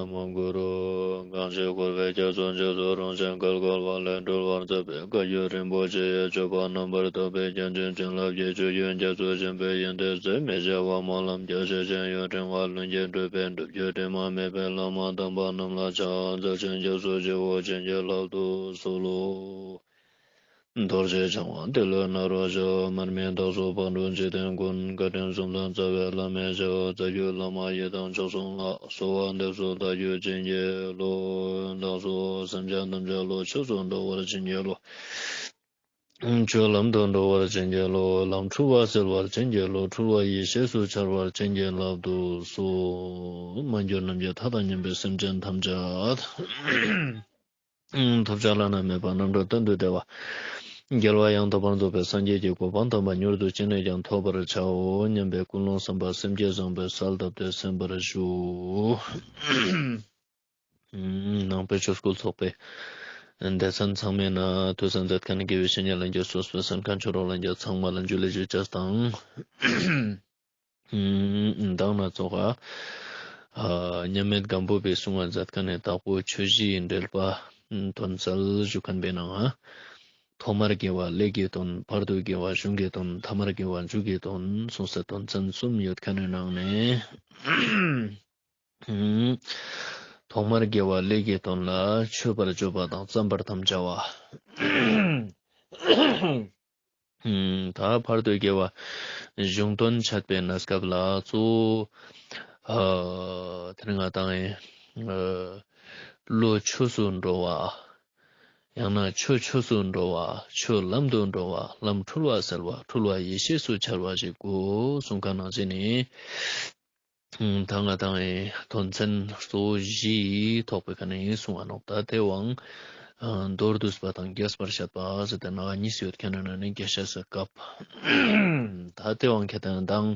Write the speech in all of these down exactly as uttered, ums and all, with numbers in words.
མ་གུ་རུ། གང་ཞིག་འཁོར་བའི་རྒྱ་མཚོ་འཇིགས་སུ་རུང་ཞིང་བརྒལ་དཀའ་བ་ལས་སྒྲོལ་བར་མཛད་པའི་བཀའ་བརྒྱུད་རིན་པོ་ཆེ་ཡི་སྤྱོད་པ་རྣམ་པར་དག་པའི་རྒྱན་ཅན་བྱིན་རླབས་ཀྱི་ཆུ་རྒྱུན་རྒྱ་མཚོ་ཆེན་པོའི་ཡོན་ཏན་ཟད་མི་ཤེས་པ་སྨོན་ལམ་རྒྱ་ཆེ་ཞིང་ཡུན་རིང་བ་ལྷུན་གྱིས་གྲུབ་པའི་སྒྲུབ་བརྒྱུད་དྲི་མ་མེད་པའི་བླ་མ་དམ་པ་རྣམས་ལ་ཕྱག་འཚལ་ཞིང་སྐྱབས་སུ་མཆིའོ། བྱིན་གྱིས་བརླབ་ཏུ་གསོལ་ལོ། རྡོ་རྗེ་འཆང་དབང་ཏེ་ལོ་ནཱ་རོ་ཞབས། མར་མི་དྭགས་སོགས་ཕག་གྲུ་འཇིག་རྟེན་མགོན། བཀའ་དྲིན་གསུམ་ལྡན་རྩ་བའི་བླ་མའི་ཞབས། རྩ་བརྒྱུད་བླ་མ་ཡི་དམ་མཆོག་གསུམ་ལ། གསོལ་བ་འདེབས་སོ་བདག་རྒྱུད་བྱིན་གྱིས་རློབས། བདག་སོགས་སེམས་ཅན་ཐམས་ཅད་བློ་ཆོས་སུ་འགྲོ་བར་བྱིན་གྱིས་རློབས། ཆོས་ལམ་དུ་འགྲོ་བར་བྱིན་གྱིས་རློབས། ལམ་འཁྲུལ་བ་སེལ་བར་བྱིན་གྱིས་རློབས། འཁྲུལ་བ་ཡེ་ཤེས་སུ་འཆར་བར་བྱིན་གྱིས་བརླབ་ཏུ་གསོལ། མ་གྱུར་ནམ་མཁའི་མཐའ་དང་མཉམ་པའི་སེམས་ཅན་ཐམས་ཅད། ཐོབ་བྱ་བླ་ན་མེད་པ་རྣམ་གྲོལ་གཏན་དུ་བདེ་བ། རྒྱལ་བ་ཡང་དག་པར་རྫོགས་པའི་སངས་རྒྱས་ཀྱི་གོ་འཕང་དམ་པ་མྱུར་དུ་ཅི་ནས་ཀྱང་ཐོབ་པར་བྱའོ་སྙམ་པའི་ཀུན་སློང་བསམ་པ་སེམས་བསྐྱེད་བཟང་པོས་གསལ་བཏབ་སྟེ་གསན་པར་ཞུ། ནང་པའི་ཆོས་སྐུལ་ཚོགས་པའི་སྡེ་ཚན་ཚང་མའི་ནང་ཐོས་བསམ་མཛད་མཁན་དགེ་བའི་བཤེས་གཉེན་ལྷན་རྒྱས་སོ་སོའི་གསན་མཁན་ཆོས་གྲོགས་ལྷན་རྒྱས་ཚང་མ་ལ་འཇུ་ལེ་ཞུ་ཅེས་དང་། མདང་ན་ཚོགས་ཨ། མཉམ་མེད་སྒམ་པོ་པའི་གསུང་བ་མཛད་མཁན་ནི་དྭགས་པོ་ཆོས་བཞིའི་འགྲེལ་པ་དོན་གསལ་ཞུ་མཁན་པའི་ནང་ང་ཐོག་མར་དགེ་བ་ཀླད་ཀྱི་དོན། བར་དུ་དགེ་བ་གཞུང་གི་དོན། ཐ་མར་དགེ་བ་མཇུག་གི་དོན་གསུངས་སེ་དོན་ཚན་གསུམ་ཡོད་མཁན་ནི་ནང་ནས། ཐོག་མར་དགེ་བ་ཀླད་ཀྱི་དོན་ལ་མཆོད་པར་བརྗོད་པ་དང་བརྩམ་པར་དམ་བཅའ་བ། ད་བར་དུ་དགེ་བ་གཞུང་དོན་འཆད་པའི་གནས་སྐབས་ལ་གཙོ་བོ་དེ་ནི་ང་དང་བློ་ཆོས་སུ་འགྲོ་བ། ཡང་ན་ཆོས་ཆོས་སུ་འགྲོ་བ། ཆོས་ལམ་དུ་འགྲོ་བ། ལམ་འཁྲུལ་བ་སེལ་བ། འཁྲུལ་བ་ཡེ་ཤེས་སུ་འཆར་བ་ཞིག་དགོས་གསུངས་མཁན་ནང་བཞིན་ནི། ད་ང་དང་དོན་ཚན་གཙོ་བོ་བཞི་ཐོག་པའི་ཁ་ནས་གསུང་བ་ནོག་ད་དེ་བོ་མདོར་བསྡུས་པ་དང་རྒྱས་པར་བཤད་པ་ཟེར་ཏེ་ནང་གཉིས་ཡོད་མཁན་ནི་ནང་ནས་རྒྱས་བཤད་སྐབས། ད་དེ་བོ་ཁྱེད་དང་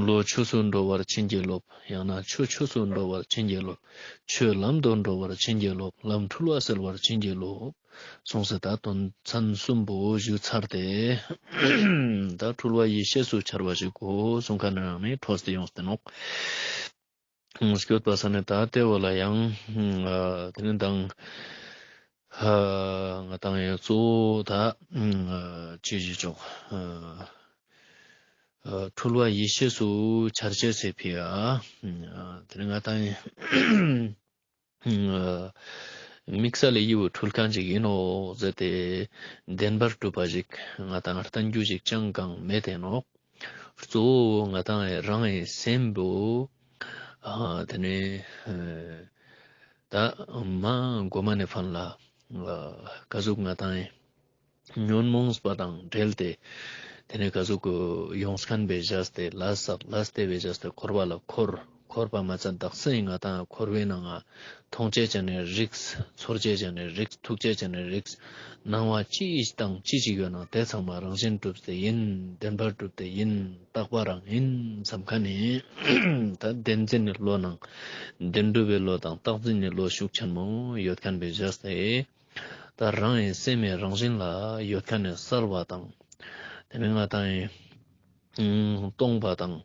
བློ་ཆོས་སུ་འགྲོ་བར་བྱིན་གྱིས་རློབས། ཡང་ན་ཆོས་ཆོས་སུ་འགྲོ་བར་བྱིན་གྱིས་རློབས། ཆོས་ལམ་དུ་འགྲོ་བར་བྱིན་གྱིས་རློབས། ལམ་འཁྲུལ་བ་སེལ་བར་བྱིན་གྱིས་རློབས། གསུངས་སེ་ད་དོན་ཚན་གསུམ་པོ་ཞུས་ཚར་ཏེ། ད་འཁྲུལ་བ་ཡེ་ཤེས་སུ་འཆར་བ་ཞིག་དགོས་གསུངས་མཁན་ནང་ནས་འཕྲོས་ཏེ་ཡོངས་ཏེ་ནོག་སྐྱོད་པ་ས་ནས་ད་དེ་བོ་ལ་ཡང་དེ་ནི་དང་ང་དང་ཡང་གཙོ་བོ་ད་ཅི་ཞིག་ཆོག་འཁྲུལ་བ་ཡེ་ཤེས་སུ་འཆར་ཅེས་སི་ཕི་ཡ། དེ་ནི་ང་དང་ཡང་དམིགས་བསལ་ལ་ཡིད་འཕྲུལ་མཁན་ཅིག་ཡིན་ནོག་ཟེར་ཏེ་བདེན་པར་གྲུབ་པ་ཞིག་ང་དང་བསྟན་རྒྱུ་ཞིག་ཅང་གང་མེད་དེ་ནོག་གཙོ་བོ་ང་དང་རང་གི་སེམས་པོ་དེ་ནི་ད་མ་གོ་མ་ནས་ཕན་ལ་ག་ཟུག་ང་དང་ཉོན་མོངས་པ་དང་བྲལ་ཏེ། དེ་ནས་ག་ཟུག་གི་ཡོངས་མཁན་བེ་བཞག་སྟེ་ལས་བསགས། ལས་དེ་བེ་བཞག་སྟེ་འཁོར་བ་ལ་འཁོར། འཁོར་བ་མ་ཚད་དག་ས་ཡིན་ང་དང་འཁོར་བའི་ནང་ང་མཐོང་ཅེས་ཅན་ནི་རིགས། ཚོར་ཅེས་ཅན་ནི་རིགས། ཐུག་ཅེས་ཅན་ནི་རིགས། སྣང་བ་ཅི་དང་ཅི་ཞིག་ཡོད་ན་དེ་ཚང་མ་རང་བཞིན་གྲུབ་སྟེ་ཡིན། བདེན་པར་གྲུབ་སྟེ་ཡིན། རྟག་པ་རང་ཡིན་བསམ་མཁན་ནི་ད་བདེན་འཛིན་ནི་བློ་ནང་བདེན་གྲུབ་པའི་བློ་དང་རྟག་འཛིན་ནི་བློ་ཤུགས་ཆེན་མོ་ཡོད་མཁན་བེ་བཞག་སྟེ། ད་རང་གི་སེམས་མི་རང་བཞིན་ལ་ཡོད་མཁན་ནི་གསལ་བ་དང་། དེ་ནི་ང་དང་ཡིན་སྟོང་པ་དང་།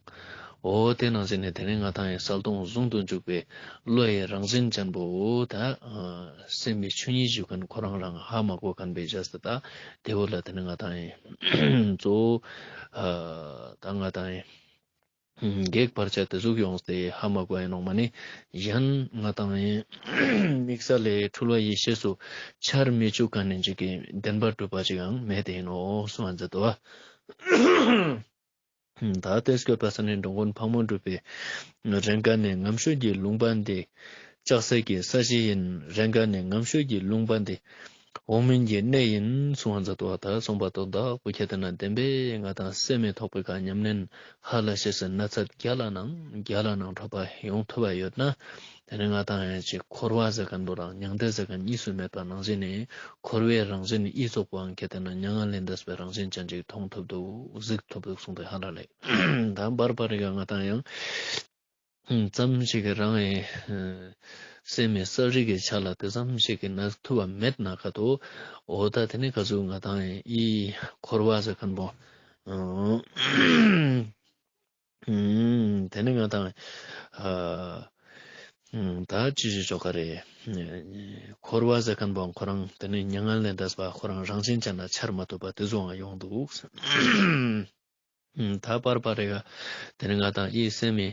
འོ་དེ་ནང་བཞིན་ནི་དེ་ནི་ང་དང་ཡིན་གསལ་སྟོང་ཟུང་དུ་འཇུག་པའི་བློ་ཡི་རང་བཞིན་ཅན་པོ་ད་སེམས་མི་ཆོས་ཉིད་ཞུ་མཁན་ཁོ་རང་རང་ཧ་མ་གོ་མཁན་བེ་བཞག་སྟེ་ད་དེ་བོ་ལ་དེ་ནི་ང་དང་ཡིན་གཙོ་བོ་ད་ང་དང་ཡིན། གེགས་བར་ཆད་དེ་ཟུག་ཡོངས་ཏེ་ཧ་མ་གོ་ཡིན་ནོག་མ་ནི་གཞན་ང་དང་ཡིན་དམིགས་བསལ་ལས་འཁྲུལ་བ་ཡེ་ཤེས་སུ་འཆར་མི་བཅུག་མཁན་ནི་ཅིག་གི་བདེན་པར་གྲུབ་པ་ཅིག་ཡང་མེད་དེ་ཡིན་ནོག་གསུངས་མཛད་དོ། ད་དེ་སྐྱོད་པ་ས་ནས་འགྲོ་མགོན་ཕག་མོ་གྲུ་པའི་རེས་འགའ་ནི་ངམ་ཤོད་ཀྱི་ལུང་པ་འདི། ལྕགས་སྲེག་གི་ས་གཞི་ཡིན། རེས་འགའ་ནི་ངམ་ཤོད་ཀྱི་ལུང་པ་འདི། འོག་མིན་གྱི་གནས་ཡིན་གསུངས་པ་མཛད་དོ། ད་གསུངས་པ་དོན་དག་པོ་ཁྱེད་དེ་ན་བདེན་པའི་ང་དང་སེམས་མི་ཐོག་པའི་ཁ་ཉམས་ལེན་ཧ་ལ་ཤེས་སེ་ན་ཚད་བརྒྱ་ལ་ནང་བརྒྱ་ལ་ནང་འཕྲོད་པ་ཡོང་ཐུབ་པ་ཡོད་ན། དེ་ནི་ང་དང་ཡང་ཅིག་འཁོར་བ་ཟེར་མཁན་པོ་རང་མྱང་འདས་ཟེར་མཁན་གཉིས་སུ་མེད་པ་ནང་བཞིན་ནི་འཁོར་བའི་རང་བཞིན་ཨི་ཙོགས་པོའང་ཁྱེད་དེ་ན་མྱ་ངན་ལས་འདས་པའི་རང་བཞིན་ཅན་ཅིག་མཐོང་ཐུབ་འདུག་གཟིགས་ཐུབ་འདུག་གསུངས་ཏེ་ཧ་ལ་ལས། ད་བར་བར་རིག་ང་དང་ཡང་ཙམ་ཞིག་གི་རང་ཡི་སེམས་མི་གསལ་རིག་གི་ཆ་ལ་དེ་ཙམ་ཞིག་གི་ན་ཐུབ་པ་མེད་ན་ཁ་ཐོ། འོ་ད་དེ་ནི་ག་ཟུག་ང་དང་ཡི་འཁོར་བ་ཟེར་མཁན་པོ། དེ་ནི་ང་དང་ཨ་ ད་ཅི་ཞིག་ཅོ་ག་རེ། འཁོར་བ་ཟེར་ཁན་བོ་ཁོ་རང་དེ་ནི་མྱ་ངན་ལས་འདས་པ་ཁོ་རང་རང་བཞིན་ཅན་ལ་ཆར་མ་ཐུབ་པ་དེ་ཟུག་ཡོང་འདུག། ད་པར་པར་རེ་ག་དེ་ནི་ང་དང་ཨི་སེམས་མི་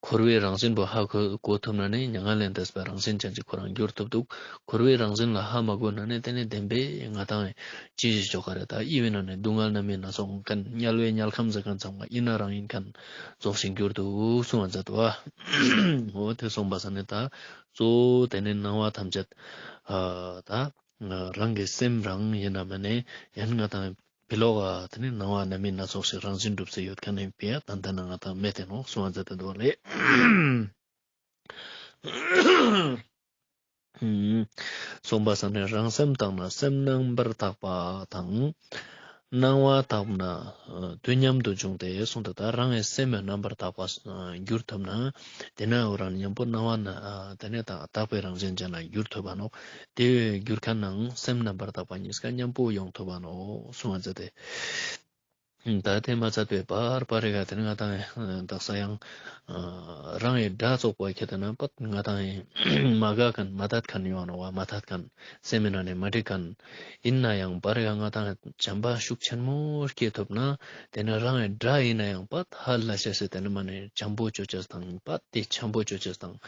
འཁོར་བའི་རང་བཞིན་པོ་ཧ་གོ་གོ་ཐུབ་ན་ནི་མྱ་ངན་ལས་འདས་པའི་རང་བཞིན་ཅན་ཅིག་ཁོ་རང་འགྱུར་ཐུབ་འདུག། འཁོར་བའི་རང་བཞིན་ལ་ཧ་མ་གོ་ན་ནི་དེ་ནི་བདེན་པའི་ང་དང་ཅི་ཞིག་ཅོ་ག་རེ། ད་ཨི་བེ་ན་ནི་སྡུག་བསྔལ་རྣམ་སྨིན་སྣ་ཚོགས་ཁན་དམྱལ་བའི་དམྱལ་ཁམས་ཟེར་ཁན་ཚང་མ་ཨི་ན་རང་ཡིན་ཁན་ཙོགས་ཤིག་འགྱུར་འདུག་གསུང་བ་མཛད་དོ། འོ་དེ་གསུངས་པ་ས་ནི་ད་གཙོ་བོ་དེ་ནི་སྣང་བ་ཐམས་ཅད་ཨ་ད་རང་གི་སེམས་རང་ཡིན་ན་མ་ནི་ཡང་ང་དང་ཕི་ལོག་ག་དེ་ནི་སྣང་བ་རྣམ་སྨིན་སྣ་ཚོགས་ཤིག་རང་བཞིན་གྲུབ་སེ་ཡོད་ཁན་ནི་ཕི་ཡ་ཏན་ཏན་ན་ང་དང་མེད་དེ་ནོག་གསུང་བ་མཛད་དེ་འདུག་ལེ། གསུངས་པ་ས་ནི་རང་སེམས་དག་ན་སེམས་རྣམ་པར་དག་པ་དང་། སྣང་བ་དག་ན་དུས་མཉམ་དུ་འབྱུང་སྟེ་གསུངས་ཏེ། ད་རང་གི་སེམས་རྣམ་པར་དག་པ་འགྱུར་ཐུབ་ན་དེ་ན་འོ་རང་མཉམ་པོ་སྣང་བ་ན་དེ་ནས་དག་པའི་རང་བཞིན་ཅན་ལ་འགྱུར་ཐུབ་བ་ནོག། དེ་འགྱུར་ཁན་ནང་སེམས་རྣམ་པར་དག་པ་གཉིས་ཀ་མཉམ་པོ་ཡོང་ཐུབ་བ་ནོག་གསུང་བ་མཛད་དེ། ད་དེ་མ་ཚད་པའི་པར་པར་རེ་ག་དེ་ནི་ང་དང་དག་ས་ཡང་རང་གི་དགྲ་ཙོགས་པོ་ཁྱེད་དེ་ན་པད་ང་དང་མ་དགའ་ཁན་མ་དད་ཁན་ཡོང་ནོག་བ། མ་དད་ཁན་སེམས་མི་ནང་ནས་མ་འགྲིག་ཁན་ཡིན་ན་ཡང་པར་རེ་ག་ང་དང་བྱམས་པ་ཤུགས་ཆེན་མོ་སྐྱེ་ཐུབ་ན་དེ་ནི་རང་གི་དགྲ་ཡིན་ན་ཡང་པད་ཧ་ལ་ཤེས་སེ་དེ་ནི་མ་ནི་བྱམས་པོ་ཅོ་ཅེས་དང་པད་དེ་འཆམ་པོ་ཅོ་ཅེས་དང་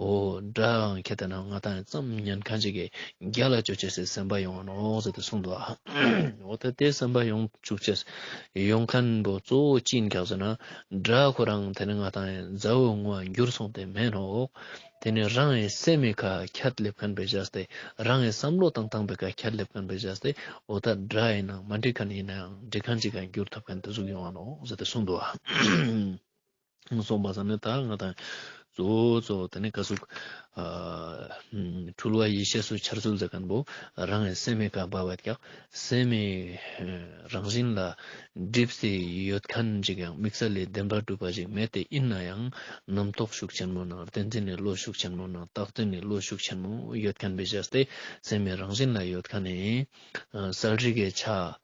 འོ་དགྲའང་ཁྱེད་དེ་ན་ང་དང་ཙམ་ཉན་ཁན་ཅིག་གི་རྒྱལ་ལ་ཅོ་ཅེས་སི་སེམས་པ་ཡོང་ནོག་ཟེར་ཏེ་གསུངས་འདུག། འོ་ད་དེ་སེམས་པ་ཡོང་ཅུག་ཅེས་ཡོང་ཁན་བོ་གཙོ་བོ་ཅི་ཡིན་ཀྱག་ཟེར་ན་དགྲ་ཁོ་རང་དེ་ནི་ང་དང་མཛའ་བོ་བོ་འགྱུར་སོང་སྟེ་མེད་ནོག། དེ་ནི་རང་གི་སེམས་མི་ཁ་ཁྱད་ལེབ་ཁན་བེ་བྱས་ཏེ་རང་གི་བསམ་བློ་བཏང་བཏང་བེ་ཁ་ཁྱད་ལེབ་ཁན་བེ་བྱས་ཏེ་འོ་ད་དགྲ་ཡིན་ནའང་མ་འགྲིག་ཁན་ཡིན་ནའང་འགྲིག་ཁན་ཅིག་ག་འགྱུར་ཐུབ་ཁན་དེ་ཟུག་ཡོང་ནོག་ཟེར་ཏེ་གསུངས་འདུག། གསུངས་པ་ས་ནི་ད་ང་དང་གཙོ་བོ་གཙོ་བོ་དེ་ནི་ཀ་ཟུག་ཨ་འཁྲུལ་བ་ཡེ་ཤེས་སུ་འཆར་ཚུལ་ཟེར་ཁན་བོ་རང་གི་སེམས་མི་ཁ་བབ་བད་ཀྱག། སེམས་མི་རང་བཞིན་ལ་འགྲིབ་སྟེ་ཡོད་ཁན་ཅིག་ཡང་དམིགས་བསལ་ལས་བདེན་པ་གྲུབ་པ་ཞིག་མེད་དེ། ཡིན་ན་ཡང་རྣམ་རྟོག་ཤུགས་ཆེན་མོ་ནང་བདེན་འཛིན་ནི་བློ་ཤུགས་ཆེན་མོ་ནང་བཏགས་འཛིན་ནི་བློ་ཤུགས་ཆེན་མོ་ཡོད་ཁན་བེ་བྱས་ཏེ་སེམས་མི་རང་བཞིན་ལ་ཡོད་ཁན་ནི་ཨ་གསལ་རིག་གི་ཆ།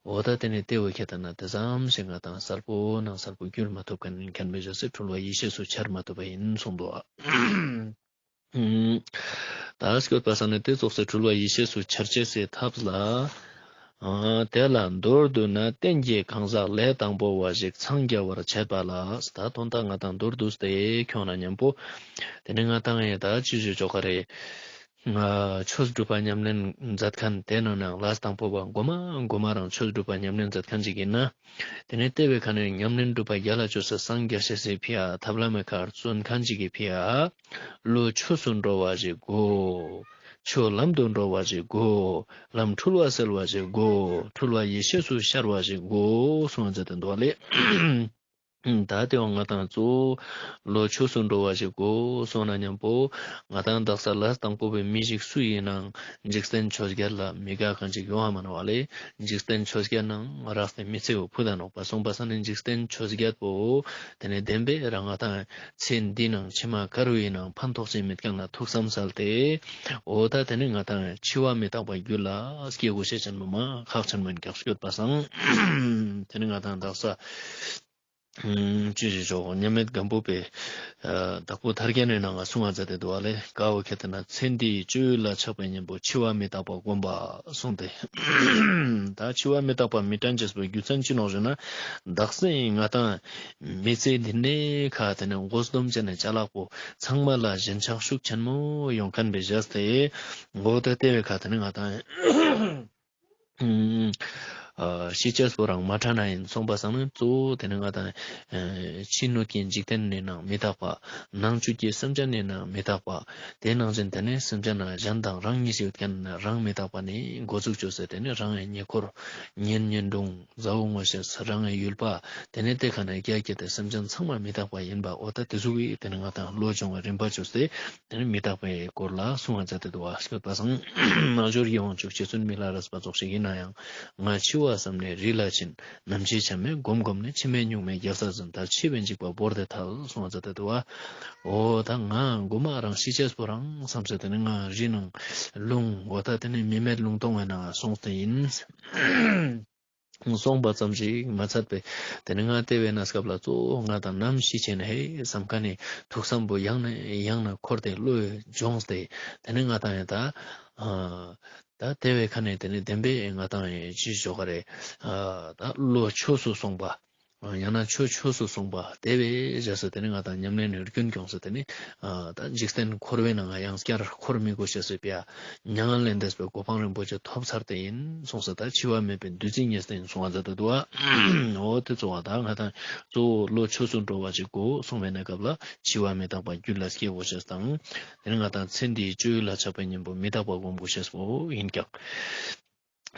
འོ་ད་དེ་ནི་དེ་བོ་ཁྱེད་དེ་ན་དེ་ཙམ་ཞིག་ང་དང་གསལ་པོ་ནང་གསལ་པོ་འགྱུར་མ་ཐུབ་ཁན་ཡིན་ཁན་བེ་བྱས་ཏེ་འཁྲུལ་བ་ཡེ་ཤེས་སུ་འཆར་མ་ཐུབ་པ་ཡིན་གསུངས་འདུག། ད་སྐྱོད་པ་ས་ནི་དེ་ཙོགས་སེ་འཁྲུལ་བ་ཡེ་ཤེས་སུ་འཆར་ཅེས་སི་ཐབས་ལ། ཨ་དེ་ལ་མདོར་བསྡུ་ན་རྟེན་གྱི་གང་ཟག་ལས་དང་པོ་བ་ཞིག་འཚང་རྒྱ་བར་བྱེད་པ་ལ། ད་དོན་དག་ང་དང་མདོར་བསྡུས་ཏེ་ཁྱོང་ན་མཉམ་པོ་དེ་ནི་ང་དང་ཡང་ད་ཅི་ཞིག་ཅོ་ག་རེ། ང་ཆོས་སྒྲུབ་པ་ཉམས་ལེན་མཛད་ཁན་དེ་ནང་ནའང་ལས་དང་པོ་བ་གོ་མ་གོ་མ་རང་ཆོས་སྒྲུབ་པ་ཉམས་ལེན་མཛད་ཁན་ཅིག་ཡིན་ན། དེ་ནི་དེ་བོའི་ཁ་ནས་ཉམས་ལེན་སྒྲུབ་པ་རྒྱལ་ལ་ཅོས་སེ་སངས་རྒྱས་སི་ཕི་ཡ་ཐབས་ལམ་མི་ཁ་བརྩོན་ཁན་ཅིག་གི་ཕི་ཡ་བློ་ཆོས་སུ་འགྲོ་བ་ཞིག་དགོས། ཆོས་ལམ་དུ་འགྲོ་བ་ཞིག་དགོས། ལམ་འཁྲུལ་བ་སེལ་བ་ཞིག་དགོས། འཁྲུལ་བ་ཡེ་ཤེས་སུ་ཤར་བ་ཞིག་དགོས་གསུངས་མཛད་དེ་འདུག་ལེ། ད་དེ་བོ་ང་དང་གཙོ་བོ་བློ་ཆོས་སུ་འགྲོ་བ་ཞིག་དགོས་གསུངས་ན་མཉམ་པོ་ང་དང་དག་ས་ལས་དང་པོ་བའི་མི་ཞིག་སུ་ཡིན་ནའང་འཇིག་རྟེན་ཆོས་བརྒྱད་ལ་མི་དགའ་ཁན་ཅིག་ཡོང་བ་མ་ནོག་བ་ལེ། འཇིག་རྟེན་ཆོས་བརྒྱད་ནང་རགས་ཏེ་མི་ཚེ་བོ་ཕུད་ད་ནོག་པ། གསུངས་པ་ས་ནི་འཇིག་རྟེན་ཆོས་བརྒྱད་པོ་དེ་ནི་བདེན་པའི་རང་ང་དང་ཚེ་འདི་ནང་ཕྱི་མ་ག་རུ་ཡིན་ནའང་ཕན་ཐོགས་ཅིག་མེད་ཁན་ལ་ཐུགས་བསམ་སལ་ཏེ་འོ་ད་དེ་ནི་ང་དང་འཆི་བ་མི་རྟག་པ་རྒྱུད་ལ་སྐྱེ་དགོས་ཤེས་ཆེན་པོ་མ་ཁག་ཆེན་པོ་ཡིན་ཀྱག་སྐྱོད་པ་སང་། དེ་ནི་ང་དང་དག་ས་ཅི་ཞིག་ཞོག་མཉམ་མེད་སྒམ་པོ་པའི་ཨ་དྭགས་པོ་ཐར་རྒྱན་ནི་ནང་ང་གསུང་བ་མཛད་དེ་འདུག་བ་ལེ། ཀ་བོ་ཁྱེད་དེ་ན་ཚེ་འདིའི་སྤྱོད་ཡུལ་ལ་ཆགས་པའི་གཉེན་པོ་འཆི་བ་མི་རྟག་པ་བསྒོམ་པ་གསུངས་ཏེ། ད་འཆི་བ་མི་རྟག་པ་མི་དྲན་ཅེས་པོ་རྒྱུ་མཚན་ཅི་ནོག་ཞུ་ན། དག་སེ་ང་དང་མི་ཚེ་འདི་ནས་ཁ་དེ་ནས་དགོས་སྡོམ་ཅན་ནི་ཅ་ལག་པོ་ཚང་མ་ལ་ཞེན་ཆགས་ཤུགས་ཆེན་མོ་ཡོང་ཁན་བེ་བྱས་ཏེ། འོ་ད་དེ་བོའི་ཁ་དེ་ནས་ང་དང་ཨ་ཤི་ཅེས་པོ་རང་མ་དྲན་ན་ཡིན་གསུངས་པ་སང་ནི་གཙོ་བོ་དེ་ནི་ང་དང་ཨ་ཕྱི་སྣོད་ཀྱི་འཇིག་རྟེན་ནི་ནང་མི་རྟག་པ། ནང་བཅུད་ཀྱི་སེམས་ཅན་ནི་ནང་མི་རྟག་པ། དེ་ནང་བཞིན་དེ་ནི་སེམས་ཅན་ན་གཞན་དང་རང་གཉིས་སུ་ཡོད་ཁན་རང་མི་རྟག་པ་ནི་འགོ་ཚུགས་ཅོས་སེ་དེ་ནི་རང་གི་ཉེ་འཁོར་གཉེན་ཉེ་འབྲུང་མཛའ་བོ་ངོ་ཤེས་རང་གི་ཡུལ་པ་དེ་ནི་དེ་ཁ་ནས་རྒྱ་སྐྱེད་དེ་སེམས་ཅན་ཚང་མ་མི་རྟག་པ་ཡིན་པ། འོ་ད་དེ་ཟུག་གི་དེ་ནི་ང་དང་བློ་སྦྱོང་བའི་རིམ་པ་ཅོས་ཏེ། དེ་ནི་མི་རྟག་པའི་སྐོར་ལ་གསུང་བ་མཛད་དེ་འདུག་བ། སྐྱོད་པ་སང་རྣལ་འབྱོར་གྱི་དབང་ཕྱུག་རྗེ་བཙུན་མི་ལ་རས་པ་ཙོགས་ཤིག་ཡིན་ན་ཡང་ང་འཆི་བ་བསམ་ནས་རི་ལ་ཕྱིན། ནམ་འཆི་ཆ་མེད་སྒོམ་སྒོམ་ནས། འཆི་མེད་གཉུག་མའི་རྒྱལ་ས་འཛིན། མཐར་འཆི་བའི་འཇིགས་པ་བོར་ཏེ་ཐལ་གསུང་བ་མཛད་དེ་འདུག་བ། འོ་ད་ང་མགོ་མ་རང་ཤི་ཅེས་པོ་རང་བསམ་སེ་དེ་ནི་ང་རི་ནང་ལུང་འོ་ད་དེ་ནི་མི་མེད་ལུང་སྟོང་བའི་ནང་སོང་སྟེ་ཡིན། སོང་པ་ཙམ་ཞིག་མ་ཚད་པའི་དེ་ནི་ང་དེ་བའི་གནས་སྐབས་ལ་གཙོ་བོ་ང་དང་ནམ་ཤི་ཆེན་ཧེ་བསམ་མཁན་ནི་ཐུགས་བསམ་པོ་ཡང་ནས་ཡང་ན་འཁོར་ཏེ་བློ་སྦྱོངས་ཏེ་དེ་ནི་ང་དང་ཡང་ད་ཨ་ད་དེ་བའི་ཁ་ནས་དེ་ནི་བདེན་པའི་ང་དང་ཡང་ཅི་ཞོག་ག་རེ། ཨ་ད་བློ་ཆོས་སུ་སོང་པ། ཡང་ན་ཆོས་ཆོས་སུ་སོང་པ་དེ་བས་བཞག་སྟེ་དེ་ནི་ང་དང་ཉམས་ལེན་ནི་རྒྱུན་སྐྱོང་སྟེ་དེ་ནི་ཨ་ད་འཇིག་རྟེན་འཁོར་བའི་ནང་ང་ཡང་བསྐྱར་འཁོར་མི་དགོས་ཤེས་སུ་ཕི་ཡ་མྱ་ངན་ལས་འདས་པའི་གོ་འཕང་རིན་པོ་ཆེ་ཐོབ་ཚར་ཏེ་ཡིན་གསུངས་སོ། ད་འཆི་བ་མེད་པའི་བདུད་རྩི་ཉེས་ཏེ་ཡིན་གསུང་བ་མཛད་དེ་འདུག་བ། འོ་དེ་གཙོ་བོ་ད་ང་དང་གཙོ་བོ་བློ་ཆོས་སུ་འགྲོ་བ་ཅིག་དགོས་གསུངས་པའི་གནས་སྐབས་ལ་འཆི་བ་མི་རྟག་པ་རྒྱུད་ལ་སྐྱེ་དགོས་ཤེས་དང་། དེ་ནི་ང་དང་ཚེ་འདིའི་སྤྱོད་ཡུལ་ལ་ཆགས་པའི་གཉེན་པོ་མི་རྟག་པ་སྒོམ་དགོས་ཤེས་པོ་ཡིན་ཀྱང་།